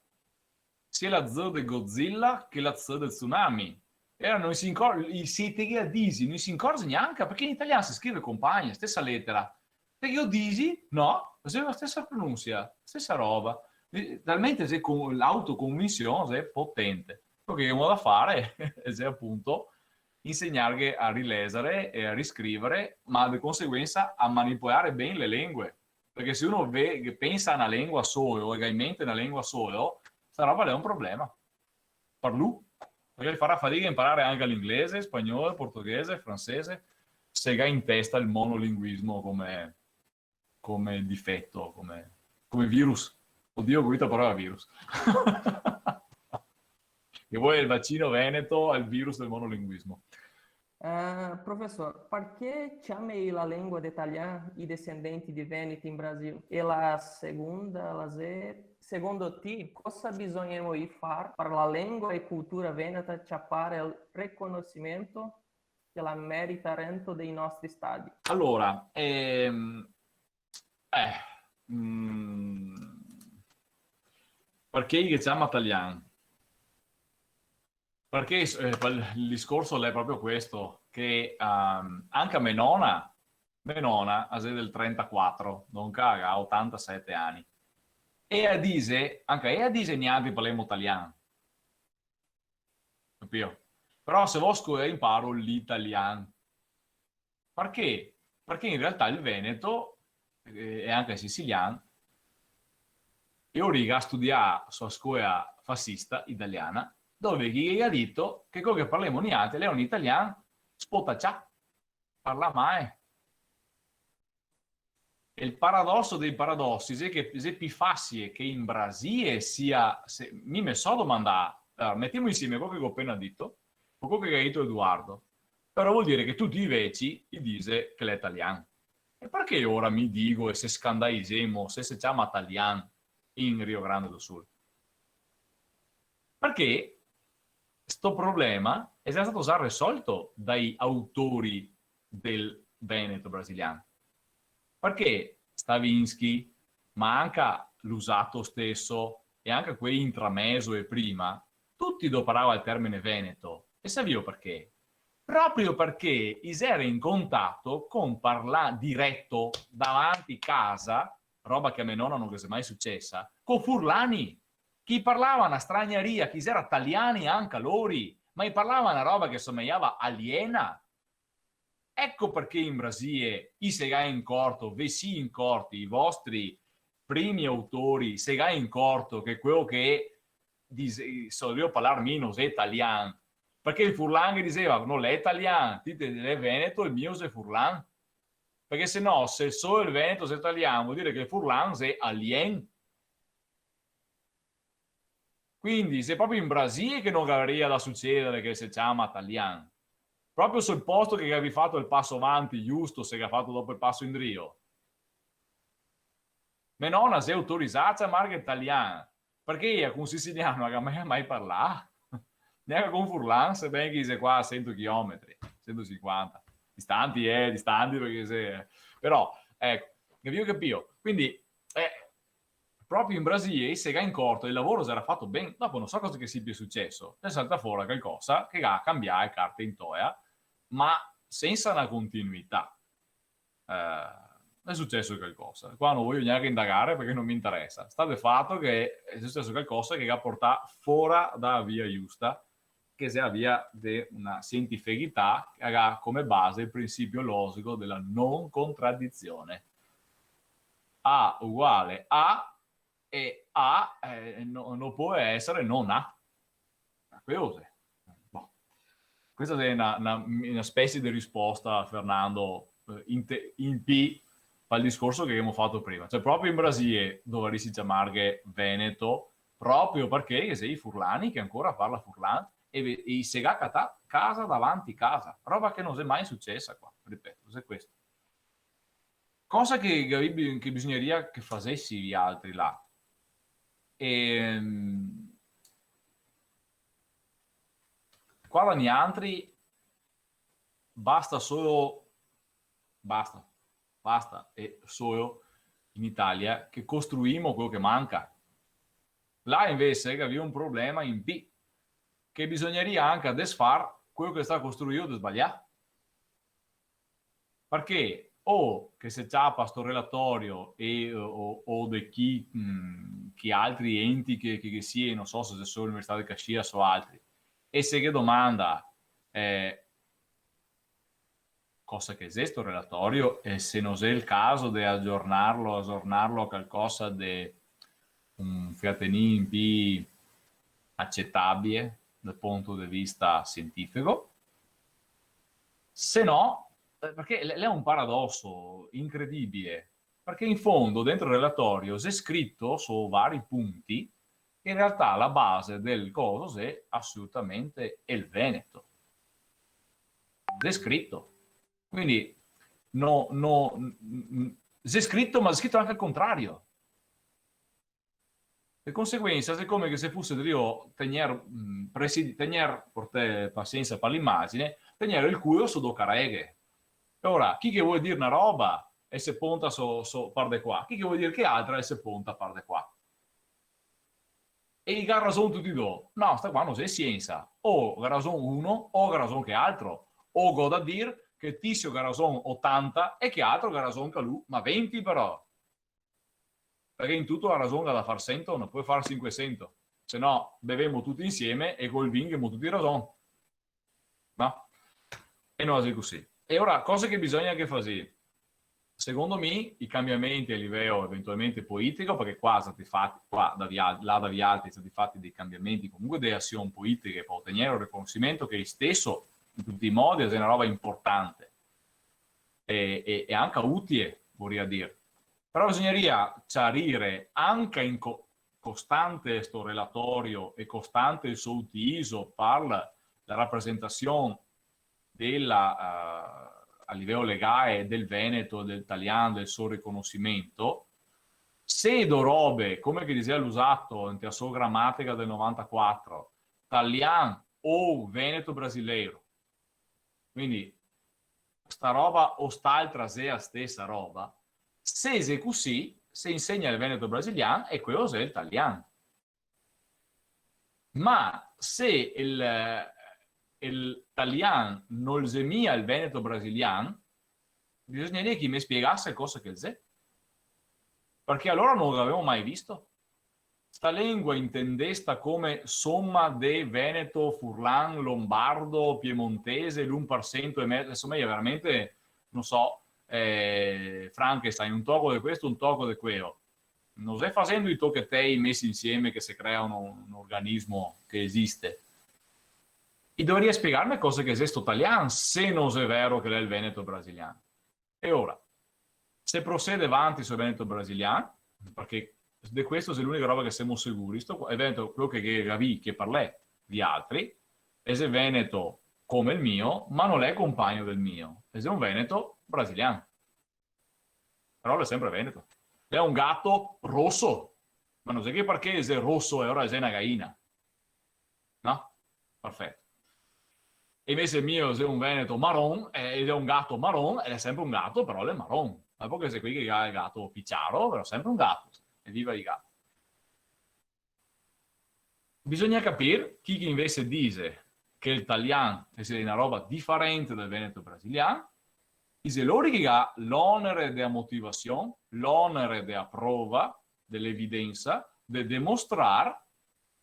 Sia la z de Godzilla che la z de tsunami. E alora no i se incor-, i se te ghe a dixi, no i se incorze gnanca, parché in italian se scrive compagna, stesa letera. Te ghe o dixi, no, xe la stesa pronunsia, stesa roba. E talmente xe con-, l'autoconvinsion xe potente. Queo che ghemo da fare xe apunto insegnarghe a rilexere e a riscrivere, ma de conseguensa a manipolare ben le lengue. Parché se uno ve-, che pensa a na lengua soło, e ga in mente na lengua soło, sta roba l'è un problema. Par lu. Parché el farà fadiga a inparare anca l'inglese, el spagnolo, el portoghese, el francese, se ga in testa el monolinguismo come, come difeto, come, Come virus. Oddio, go dito la parola virus. Che vol el vacino veneto al virus del monolinguismo. Eh, profesor, parché ciamei la lengua de talian i desendenti de veneti in Brasil? E la segonda, la xe, segondo ti, cosa bisognemo far par la lengua e cultura veneta ciapar el reconosimento che la merita rento dei nostri stadi? Alora, ehm, eh, mm, parché i ghe ciama talian? Parché, eh, el discorso l'è proprio questo, che, ehm, anca me nona, me nona, a xe del trentaquatro, donca a ga otantasete ani. E a dixe, anca ea dixe, nialtri parlemo talian. Capìo? Però se vo scoea imparo l'italian. Parché? Parché in realtà el veneto, eh, e anca el sicilian, e ora i ga studià so a scoea fasista italiana, dove i ga dito che queo che parlemo nialtri l'è un italian spotacià, parlà mae. E el paradoso dei paradosi xe che xe pì fasie che in Brasie sia, se, mi me so domandà, alora, metemo insieme queo che go pena dito, co queo che ga dito Eduardo, però vol dire che tuti i veci i dixe che l'è talian. E parché ora mi digo e se scandaixemo se se ciama talian in Rio Grande do Sul? Parché sto problema xe stato xa resolto dai autori del veneto brasilian. Parché Stravinsky, ma anca Luzzatto steso, e anca quei intramezo e prima, tuti doparava el termine veneto. E savìo parché? Proprio parché i xera in contato con parla-, direto, davanti casa, roba che a me nona no ghe xe mai sucesa, co furlani, che i parlava na straniaria, che i xera taliani anca lori, ma i parlava na roba che somejava aliena. Eco parché in Brasie i se ga incorto, ve sì incorti, i vostri primi autori se ga incorto che queo che dixe, so drio parlar mi no xe talian, parché el furlan che dixeva no l'è talian, ti te l'è veneto, el mio xe furlan. Parché se no, se solo el veneto xe talian, vol dire che el furlan xe alien. Quindi, xe proprio in Brasie che no gavaria da sucedare che se ciama talian. Proprio sul posto che gavì fato el paso vanti, giusto, se ga fato dopo el paso indrio. Me nona xe autorizà a ciamarghe talian, parché ea con sicilian no ga mai, mai parlà, gnanca con furlan, seben che i xe qua a sento chilometri, sentosinquanta. Distanti, eh, distanti, parché se, però, eco, gavìo capìo? Quindi, eh, proprio in Brasie i se ga incorto, el lavoro xera fato ben, dopo no so cosa che sia pì suceso, xe saltà fora calcosa che ga canbià e carte in toea, ma sensa na continuità. Eh, xe suceso calcosa. Qua no vojo gnanca indagare parché no me interesa. Sta de fato che xe suceso calcosa che ga portà fora da via giusta, che xe a via de na sientifichità che ga come base el principio logico dela non contradizione. A uguale A e A, eh, no, no pol esare non A. Ma queo xe. Bon. Questa xe na, na, na specie de risposta, Fernando, eh, in te-, in pì, pal discorso che gavemo fato prima. Cioè, proprio in Brasie dovarisi ciamarghe veneto, proprio parché ghe xe i furlani che ancora parla furlan e ve-, e i se ga catà casa davanti casa, roba che no xe mai sucesa qua, ripeto, xe questo. Cosa che, che bi-, che bisognaria che fasesi vialtri là? Ehm, qua da nialtri basta solo, basta, basta, e solo in Italia che costruimo queo che manca. Là invese gavì un problema in pì, che bisognaria anca desfar queo che xe stà costruìo de sbalià. Parché o che se ciapa sto relatorio e, o, o de chi, mm, chi altri enti che, che, che sia, no so se xe solo l'Università de Caxias o altri, e se ghe domanda, eh, cosa che xe sto relatorio e se no xe el caso de agiornarlo, agiornarlo a calcosa de un fiatenin pì acetabile dal punto de vista sientifico. Se no, eh, parché l'è, l'è un paradoso incredibile, Parché in fondo, dentro el relatorio, xe scrito su vari punti che in realtà la base del coso xe asolutamente el veneto. Xe scrito. Quindi, no, no, mm, mm, xe scrito, ma xe scrito anca al contrario. De conseguensa, xe come che se fuse drio tegner, mm, presi-, tegner, portè pasiensa par l'imagine, tegner el culo su do careghe. E ora, chi che vol dir na roba e se ponta so, so par de qua, chi che vol dir che altra e se ponta par de qua. E i ga rason tuti do? No, sta qua no xe siensa. O ga rason uno, o ga rason che altro. O go da dir che Tizio ga rason otanta e che altro ga rason ca lu, ma venti però. Parché in tuto la rason ga da far sento, no pol far sinquesento. Se no, bevemo tuti insieme e col vin ghemo tuti rason. No? E no xe cusì. E ora, cosa che bisogna che fasi? Secondo mi, i cambiamenti a liveło eventualmente politico, parché qua xe stati fati, qua da vial-, là da vialtri xe stati fati dei cambiamenti, comunque dee asion politiche par otegnere un riconosimento che xe isteso in tuti i modi, xe na roba inportante e, e, e anca utile, voria dir. Però bisognaria ciarire anca in co-, costante sto relatorio e costante el so utilizo par la, la rapresentasion dela, eh, a liveło legałe del veneto, del talian, del so riconosimento, se do robe, come che dixea Luzzatto inte la so gramatica del novantaquatro, talian o veneto brasileiro, quindi sta roba o st'altra xe la stesa roba, se xe cusì, se insegna el veneto brasilian e queło xe el talian. Ma se el, el talian no xe mia el veneto brasilian, bisognaria che i me spiegase cosa che el xe. Parché alora no lo gavemo mai visto. Sta lengua intendesta come soma de veneto, furlan, lombardo, piemontese, l'un par sento e mezo, insoma, xe veramente, no so, eh, Frankenstein, un toco de questo, un toco de queo. No xe fasendo i tochetei mesi insieme che se crea un, un organismo che esiste. I dovaria spiegarme cosa che xe sto talian, se no xe vero che l'è el veneto brasilian. E ora, se prosede vanti sul veneto brasilian, parché de questo xe l'unica roba che semo seguri, sto qua, el veneto, queło che, che gavì, che parlè vialtri, el xe veneto come el mio, ma no l'è conpagno del mio, el xe un veneto brasilian. Però l'è sempre veneto. L'è un gato roso, ma no xe che parché el xe roso e ora el xe na gaina. No? Perfeto. E invese el mio xe un veneto maron, eh, el xe un gato maron, el xe sempre un gato, però l'è maron. Ma po' che xe quei che ga el gato piciaro, però sempre un gato. Eviva i gati. Bisogna capir chi che invese dixe che el talian xe na roba difarente del veneto brasilian, dixe lori che ga l'onere de la motivasion, l'onere de la prova, de l'evidensa, de demostrar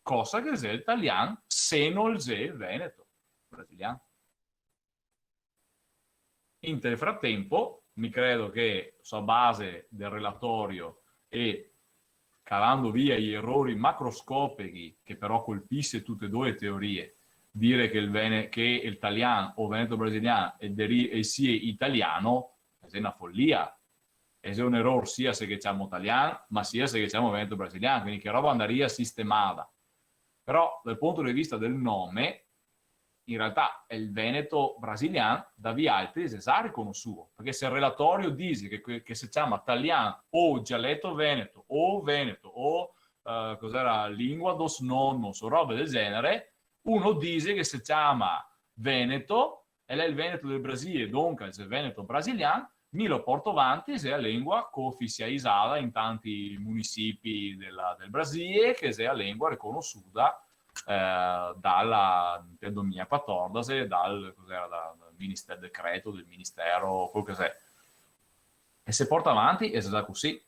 cosa che xe el talian, se no el xe el veneto brasilian. Inte el fratempo, mi credo che su a base del relatorio e cavando via i erori macroscopichi, che però colpise tute e do e teorie, dire che el vene-, che el talian o veneto brasilian el deri-, el sie italiano, xe na folia. E xe un eror sia se ghe ciamo talian, ma sia se ghe ciamo veneto brasilian, quindi che roba andaria sistemada. Però, dal punto de vista del nome, in realtà el veneto brasilian da vialtri xe za riconosuo, parché se el relatorio dixe che, che, che se ciama talian o dialeto veneto o veneto o, eh, cos'era, lingua dos nonos o robe del genere, uno dixe che se ciama veneto e l'è el veneto del Brasile, donca el xe veneto brasilian, mi lo porto vanti, xe la lengua coofisializada in tanti munisipi dela, del Brasile, che xe la lengua riconosuda, eh, dala, del domilaquatordese, dal, cos'era, da, dal ministero, decreto del ministero, quel che xe. E se porta vanti, e xe za cusì.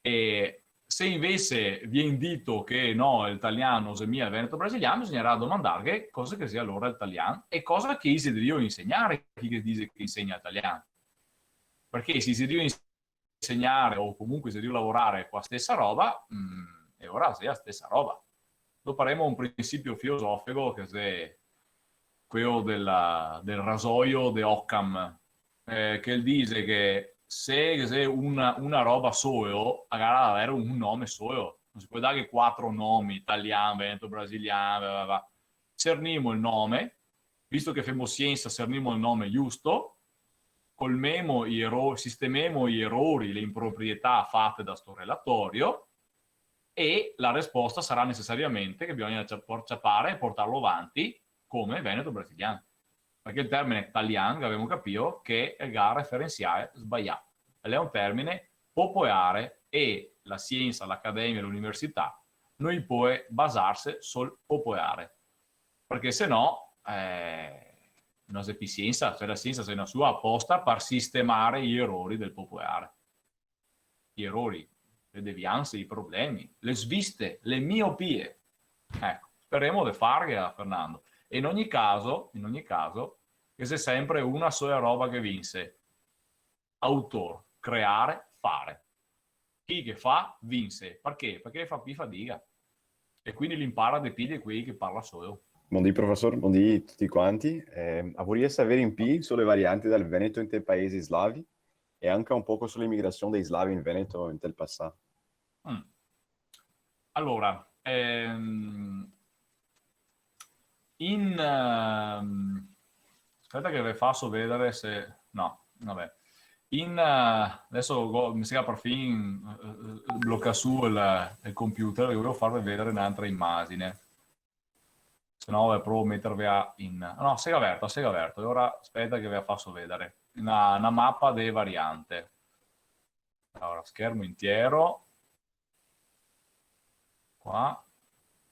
E se invese vien dito che no, el talian no xe mia el veneto brasilian, bisognarà domandarghe cosa che sia alora el talian e cosa che i xe drio insegnare, chi che dixe che insegna el talian. Parché se i xe drio insegnare o comunque i xe drio lavorare co la stesa roba, mm, e ora xe la stesa roba. Doparemo un principio filosofego che xe queo dela, del rasoio de Occam, eh, che el dixe che se ghe xe una, una roba soło, la ga da aver un nome soło. No se pol darghe quatro nomi, italian, veneto, brasilian, va, va, va. Cernimo el nome, visto che femo siensa, cernimo el nome giusto, colmemo i ero-, sistememo i erori, le improprietà fate da sto relatorio, e la resposta sarà necesariamente che bisogna cia-, por-, ciapare e portarlo avanti come veneto brasilian. Parché el termine talian, che gavemo capìo, che el ga referensiale sbalià. El xe un termine popołare e la siensa, l'academia, l'università no i pol basarse sul popołare. Parché se no, eh, no xe pi siensa, cioè la siensa xe na sua aposta par sistemare i erori del popołare. I erori, le devianse, i problemi, le sviste, le miopie. Eco, speremo de farghela, Fernando. E in ogni caso, in ogni caso, ghe xe sempre una soła roba che vinse. Autor, creare, fare. Chi che fa, vinse. Parché? Parché fa pi fadiga. E quindi l'inpara de pi de quei che parla soło. Bondì, profesor, bondì tuti quanti. Eh, a voria saver in pi su le variante del veneto inte paesi slavi e anca un poco su l'emigrasion dei slavi in Veneto inte el pasà. Mm. Alora, ehm, in, ehm, speta che ve faso vedare se, no, vabè. In, eh, deso go-, me se ga parfin, eh, eh, blocà su el, el computer, che volevo farve vedare n'altra imagine. Se no, eh, provo a meterve a in, no, se ga verto, se ga verto. E ora speta che ve faso vedare na, na mapa de variante. Alora, schermo intiero. Qua.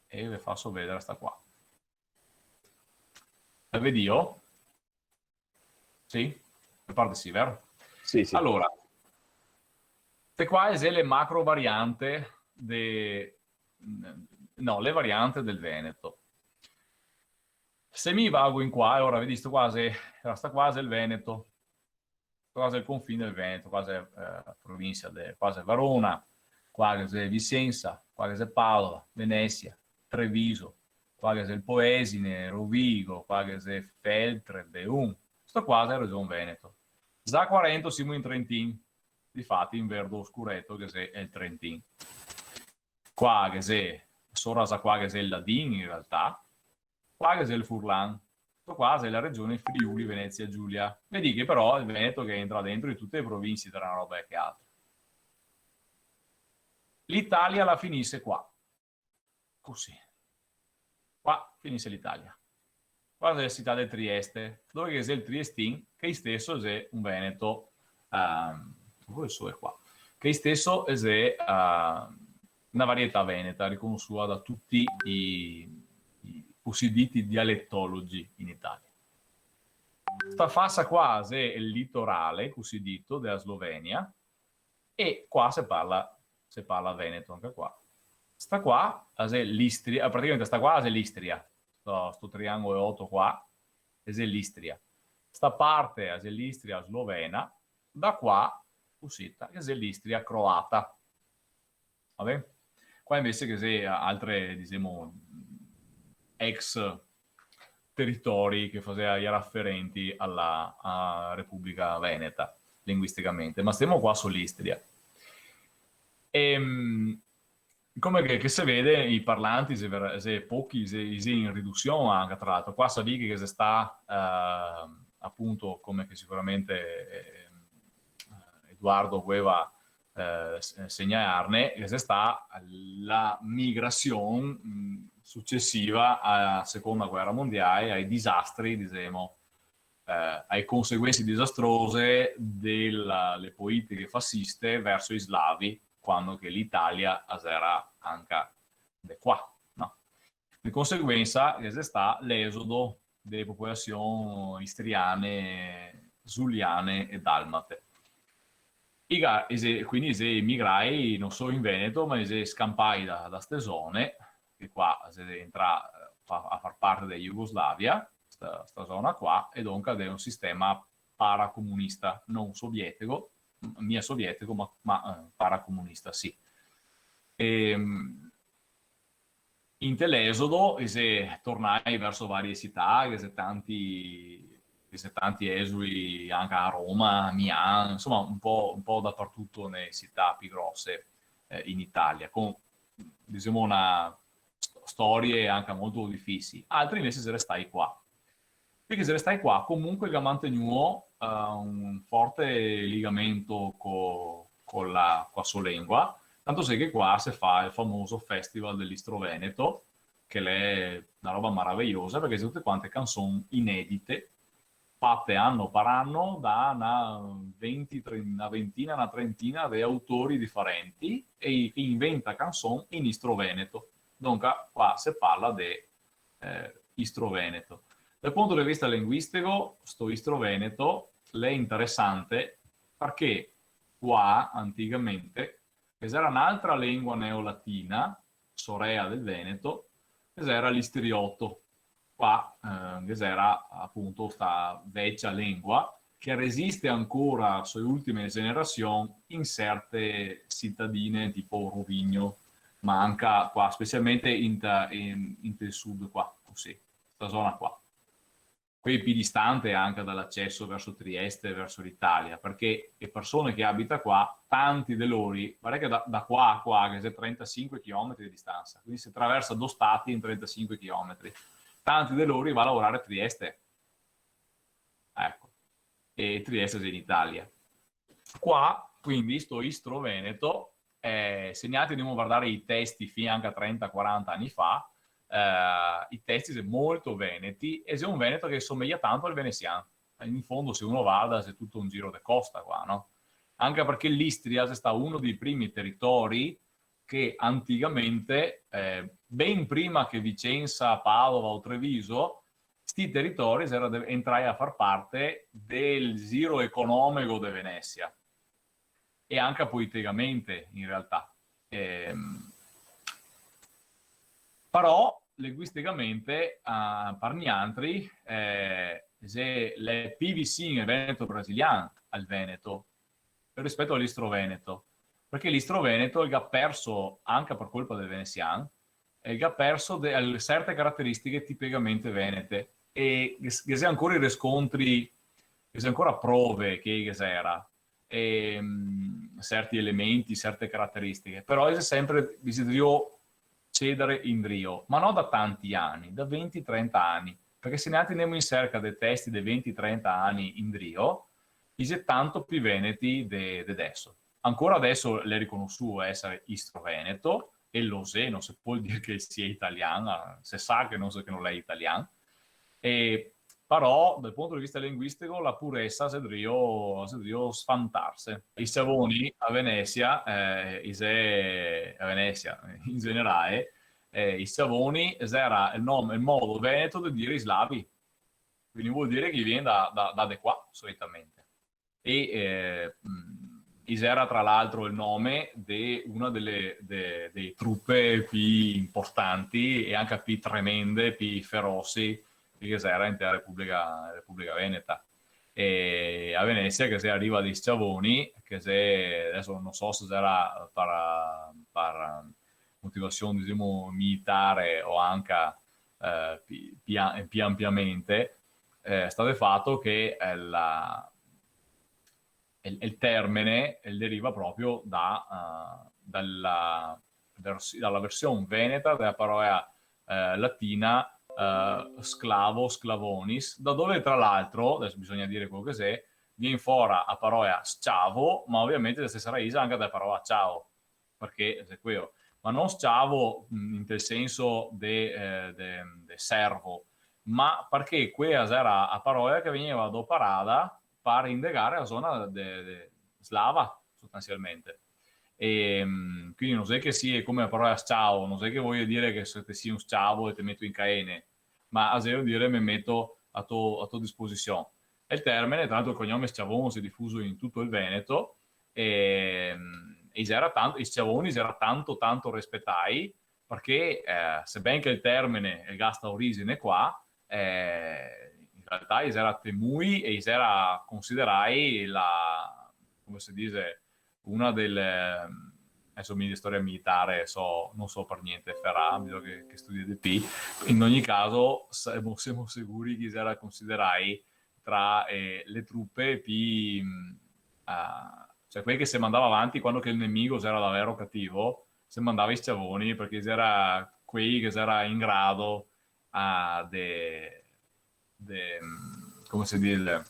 E ve faso vedare sta qua. La vedìo? Sì? Me par de sì, vero? Sì, sì. Alora, ste qua xe le macro variante de, no, le variante del veneto. Se mi vago in qua, e ora vedì, sto qua xe, sta qua xe el Veneto, qua xe el confin del Veneto, qua xe, eh, provinsia de, qua xe Verona, qua ghe xe Vicensa, qua ghe xe Padova, Venesia, Treviso, qua ghe xe el Poesine, Rovigo, qua ghe xe Feltre, Beun. Sto qua xe Region Veneto. Za qua rento simo in Trentin, difati in verdo scureto ghe xe el Trentin. Qua ghe xe, sora za qua ghe xe el Ladin in realtà, qua ghe xe el Furlan, sto qua xe la regione Friuli Venezia Giulia. Vedì che però el Veneto che entra dentro in tute le provinsie tra na roba e che altra. L'Italia la finise qua. Cusì. Qua finise l'Italia. Qua xe la cità de Trieste, dove che xe el triestin, che isteso xe un veneto, ehm, dove so qua? Che isteso xe, ehm, na varietà veneta riconosua da tuti i, i cosiditi dialetologi in Italia. Sta fasa qua xe el litorale, cosidito, dela Slovenia, e qua se parla, se parla veneto anca qua. Sta qua, a xe l'Istria, praticamente sta qua a xe l'Istria, sto, sto triangoloto qua, a xe l'Istria. Sta parte a xe l'Istria slovena, da qua, cusita, a xe l'Istria croata. Va ben? Qua invese ghe xe altre, disemo, ex teritori che fasea i aferenti a la, a Republica Veneta, linguisticamente. Ma stemo qua su l'Istria. Ehm, come che, che se vede, i parlanti xe ver-, xe pochi, xe, xe in ridusion anca, tra l'altro. Qua savì che xe sta, eh, apunto, come che sicuramente, eh, Eduardo voleva, eh, s-, segnalarne, che xe sta la migrasion, mh, sucesiva a Seconda Guera Mondiale, ai disastri, disemo, eh, ai conseguense disastrose dele politiche fasiste verso i slavi, quando che l'Italia a xera anca de qua, no? De conseguensa, ghe xe sta l'esodo dele popolasion istriane, zuliane e dalmate. I ga-, i xe, quindi i xe emigrai, no solo in Veneto, ma i xe scanpai da, da ste zone, che qua xe entrà, eh, fa-, a far parte de Jugoslavia, sta, sta zona qua, e donca xe un sistema paracomunista, no sovietico, m-, mia sovietico, ma, ma, eh, paracomunista, sì. Ehm, inte l'esodo, i xe tornai verso varie cità, ghe xe tanti, ghe xe tanti esuli anca a Roma, a Milan, insoma, un po', un po' dapartuto nele cità pì grose, eh, in Italia, co, disemo, na st-, storie anca molto difisili. Altri invese xe restai qua. Parché xe restai qua, comunque el ga mantegnuo, eh, un forte ligamento co, co la, co la so lengua, tanto xe che qua se fa el famoso Festival de l'Istro Veneto, che l'è na roba maraveiosa, parché xe tute quante canson inedite, fate ano par ano da na venti, tre-, na ventina, na trentina de autori difarenti, e i-, che inventa canson in istro-veneto. Donca, qua se parla de, eh, istro-veneto. Dal punto de vista linguistico, sto istro-veneto l'è interesante parché qua, anticamente, ghe xera n'altra lengua neolatina, sorea del veneto, che xera l'istrioto. Qua, eh, ghe xera apunto sta vecia lengua che resiste ancora, so ultime generasion, in serte citadine tipo Rovigno, ma anca qua, specialmente in ta-, in, in el sud qua, cusì, sta zona qua. Quei pì distante anca da l'aceso verso Trieste, verso l'Italia, parché le persone che abita qua, tanti de lori, varda che da, da qua a qua, che xe trentasinque chilometri de distansa, quindi se traversa do stati in trentasinque chilometri, tanti de lori va a lavorare a Trieste. Eco. E Trieste xe in Italia. Qua, quindi, sto istro-veneto, eh, se nialtri ndemo a vardare i testi fin anca trenta, quaranta ani fa, eh, i testi xe molto veneti, e xe un veneto che someja tanto al venesian. In fondo, se uno varda, xe tuto un giro de costa qua, no? Anca parché l'Istria xe stà uno dei primi teritori che anticamente, eh, ben prima che Vicenza, Padova o Treviso, sti teritori xera de-, entrai a far parte del giro economico de Venesia, e anca politicamente, in realtà. Ehm, però, linguisticamente, a, par nialtri, eh, xe, l'è pì visin el veneto brasilian al veneto, rispeto a l'istro-veneto, parché l'istro-veneto el ga perso, anca par colpa del venesian, el ga perso de, el, serte carateristiche tipicamente venete, e ghe, ghe xe ancora i rescontri, ghe xe ancora prove che, che ghe xera, ehm, serti elementi, serte carateristiche, però xe sempre, xe drio cedare indrio, ma no da tanti ani, da venti, trenta ani, parché se nialtri ndemo in serca de testi de venti, trenta ani indrio, i xe tanto pì veneti de, de deso. Ancora deso l'è riconosuo esare istro-veneto, e lo xe, no se pol dir che sia italian, se sa che no, che no l'è italian, e, però, dal punto de vista linguistico, la puresa xe drio, xe drio sfantarse. I s-ciavoni a Venesia, eh, i xe, a Venesia, in generale, eh, i s-ciavoni xera el nom-, el modo veneto de dire i slavi. Quindi vol dire che i vien da, da, da de qua, solitamente. E, eh, mm, i xera, tra l'altro, el nome de una dele, de, de trupe pì importanti e anca pì tremende, pì ferosi che ghe xera inte la Republica, Republica Veneta. E a Venesia che xe la riva dei s-ciavoni, che xe, deso no so se xera par, par motivasion, disemo, militare o anca, eh, pì, pì a-, pì anpiamente, eh, sta de fato che, eh, la, el, el termine, el deriva proprio da, eh, dala versi-, dala version veneta dela parola, eh, latina, eh, sclavo, sclavonis, da dove, tra l'altro, deso bisogna dire quelo che xe, vien fora la parola s-ciavo, ma ovviamente la stesa raixe anca dela parola ciao, parché xe quelo. Ma no s-ciavo, mm, inte el senso de, eh, de, de servo, ma parché quela xera la parola che vegneva doparada par indegare la zona de, de slava, sostansialmente. E, mm, quindi no xe che sia come la parola s-ciao, no xe che vojo dire che se te si un s-ciavo e te meto in caene, ma a xe dire me meto a to, a to disposision. E el termine, tra l'altro, el cognome s-ciavon xe difuso in tuto el Veneto, e, mm, e i xera tanto, i s-ciavoni i xera tanto, tanto respetai, parché, eh, seben che el termine el ga sta origine qua, eh, in realtà i xera temui e i xera considerai la, come se dixe, una dele, deso mi de storia militare so, no so par gnente, farà, bisogna che, che studie de pì. In ogni caso, semo, semo siguri che i xera considerai tra, eh, le trupe pi, mm, ah, cioè quei che se mandava avanti quando che el nemigo xera davero cativo, se mandava i s-ciavoni, parché xera quei che xera in grado, ah, de, de, mm, come se dixe,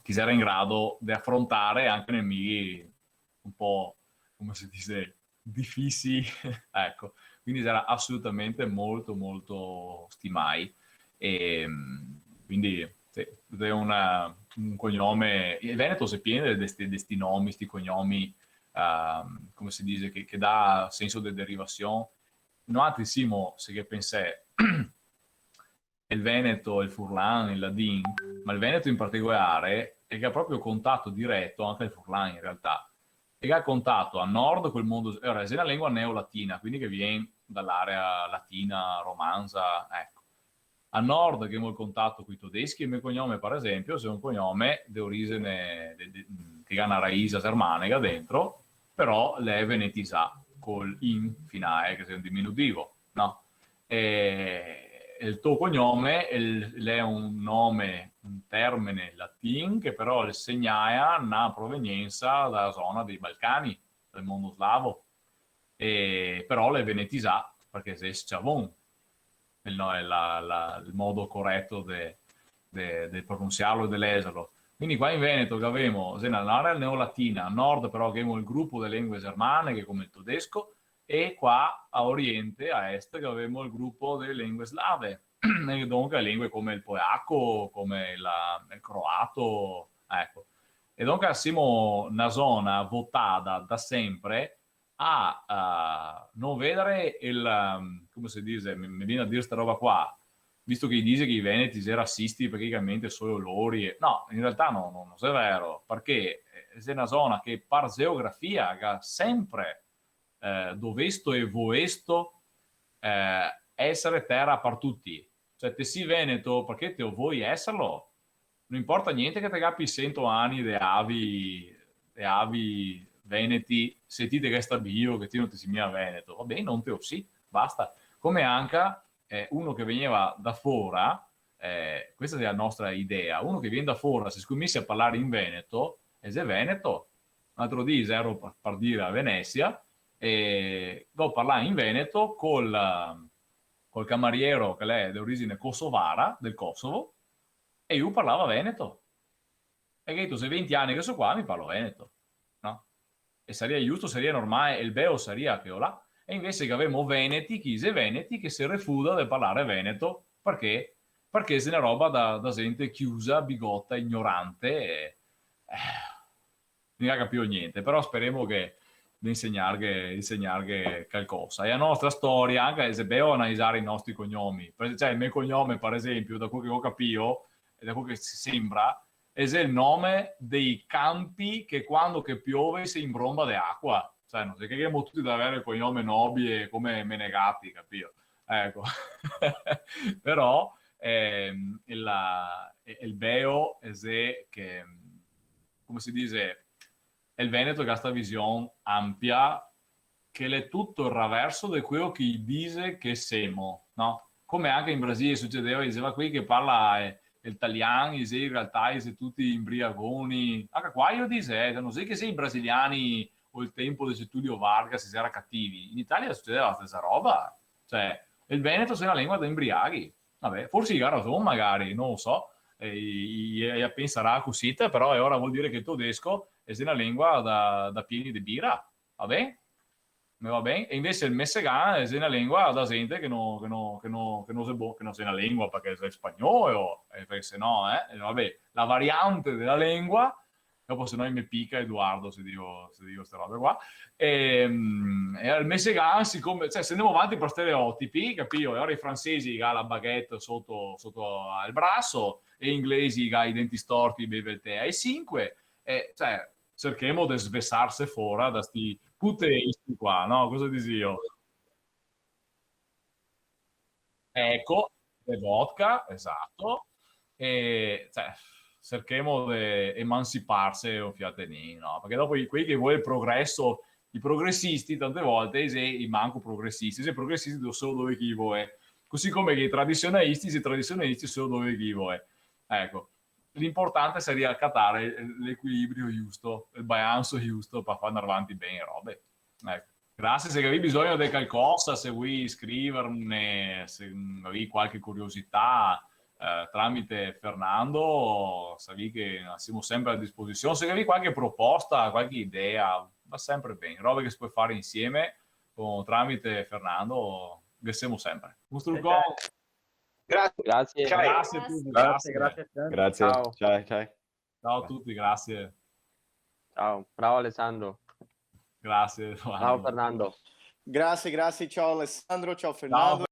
che xera in grado de afrontare anca nemighi un po', come se dixe, difisili, eco. Quindi xera asolutamente molto, molto stimai. E, mm, quindi, sì, xe una, un cognome, el Veneto xe pien de, de sti, de sti nomi, sti cognomi, ehm, come se dixe, che, che dà senso de derivasion. Noantri simo, se ghe pensè, el veneto, el furlan, el ladin, ma el veneto in particolare, el ga proprio contato direto, anca el furlan in realtà, el ga contato a nord col mondo, alora, xe na lengua neolatina, quindi che vien da l'area latina, romanza, eco. A nord che ghemo el contato coi todeschi, e me cognome, par esenpio, xe un cognome de origine, de, de, che ga na raisa germanega dentro, però l'è venetizà col in finale, che xe un diminutivo, no? E el to cognome, el, l'è un nome, un termine latin che però el segnaea na proveniensa da zona dei Balcani, del mondo slavo, e però l'è venetizà parché xe s-ciavon, el, no, el, la, la, el modo coreto de, de, de pronunsiarlo e de lexerlo. Quindi qua in Veneto che gavemo, xe na, na area neolatina, a nord però che gavemo el grupo de lengue germaneghe come el todesco, e qua a oriente, a est, che gavemo el grupo de lengue slave, e donca lengue come el polaco, come la, el croato, eco. E donca semo na zona votada da senpre a, a no vedare el, ehm, come se dixe, me, me vien da dire sta roba qua, visto che i dixe che i veneti xe rasisti, praticamente solo lori, e, no, in realtà no, no, no xe vero, parché, eh, xe na zona che par geografia ga senpre, eh, dovesto e voesto, eh, esare tera par tuti. Cioè, te si veneto parché te o voi eserlo. No inporta gnente che te gapi sento ani de avi, de avi veneti, se ti te ghe sta bio, che ti no te si mia veneto. Va ben, no te o si, basta. Come anca, eh, uno che vegneva da fora, eh, questa xe la nostra idea, uno che vien da fora, se scominsia a parlare in veneto, el xe veneto. L'altro dì xero par, par dire a Venesia, e go parlà in veneto col, col camariero che l'è de origine kosovara, del Kosovo, e lu parlava veneto. E go dito, xe venti ani che so qua, mi parlo veneto, no? E saria giusto, saria normale, e el beo saria che o là. E invese che gavemo veneti, chi xe veneti, che se refusa de parlare veneto, parché? Parché xe na roba da, da xente chiusa, bigota, ignorante, e, eh, no ga capìo gnente, però speremo che, de insegnarghe, insegnarghe calcosa. E la nostra storia, anca se xe beo analizare i nostri cognomi, par-, cioè, el me cognome, par esenpio, da quel che go capìo, e da quel che se sembra, el xe el nome dei canpi che quando che piove se inbronda de acua. Cioè, no xe che ghemo tuti da avere el cognome nobile come Menegatti, capìo? Eco. Però, ehm, el, el beo el xe che, come se dixe, el Veneto che ga sta vision ampia, che l'è tuto el raverso de queo che i dixe che semo, no? Come anca in Brasile sucedeva, i dixeva, quei che parla, eh, el talian, i xe in realtà, i xe tuti imbriagoni. Anca qua i o dixe, eh, no xe che xe i brasiliani o el tempo de Getulio Vargas, i xera cativi. In Italia sucedeva la stesa roba. Cioè, el veneto xe na lengua da imbriaghi. Vabè, forse i ga rason, magari, no lo so. Eh, i, i, i pensarà cusì, però alora vol dire che el todesco el xe na lengua da, da pieni de bira. Va ben? Me va ben? E invese el mesegan el xe na lengua da xente che no, che no, che no, che no xe bo-, che no xe na lengua, parché xe spagnolo, eh, parché se no, eh, e vabè, la variante de la lengua, dopo se no i me pica Eduardo se digo, se digo ste robe qua. Ehm, e el mesegan, sicome, cioè, se ndemo avanti par stereotipi, capìo? E alora i francesi i ga la baguette soto, soto al braso, e i inglesi i ga i denti storti, i beve el tè ae sinque, e, cioè, cerchemo de svesarse fora da sti puteisti qua, no? Cosa dixìo? Eco, de vodka, esato. E, cioè, cerchemo de emansiparse un fiatenin, no? Parché dopo i, quei che vol el progreso, i progresisti tante volte i xe i manco progresisti, i xe progresisti do-, solo dove che i vol. Cusì come che i tradisionalisti, i xe tradisionalisti solo dove che i vol. Eco. l'importante saria catare l'equilibrio giusto, el balanso giusto par far andar avanti ben e robe. Eco. Grasie, se gavì bisogno de calcosa, se volì scriverne, se gavì qualche curiosità, eh, tramite Fernando, savì che semo sempre a disposision. Se gavì qualche proposta, qualche idea, va sempre ben. Robe che se pol fare insieme, con, tramite Fernando, ghe semo sempre. Un strucon. Grasie. Grasie. Grasie a tuti, Grasie, grasie. grasie. Grasie. Ciao. Ciao, ciao. Ciao a tuti, grasie. Ciao, bravo Alessandro. Grasie. Bravo Fernando. Grasie, grasie, ciao Alessandro, ciao Ciao, Fernando.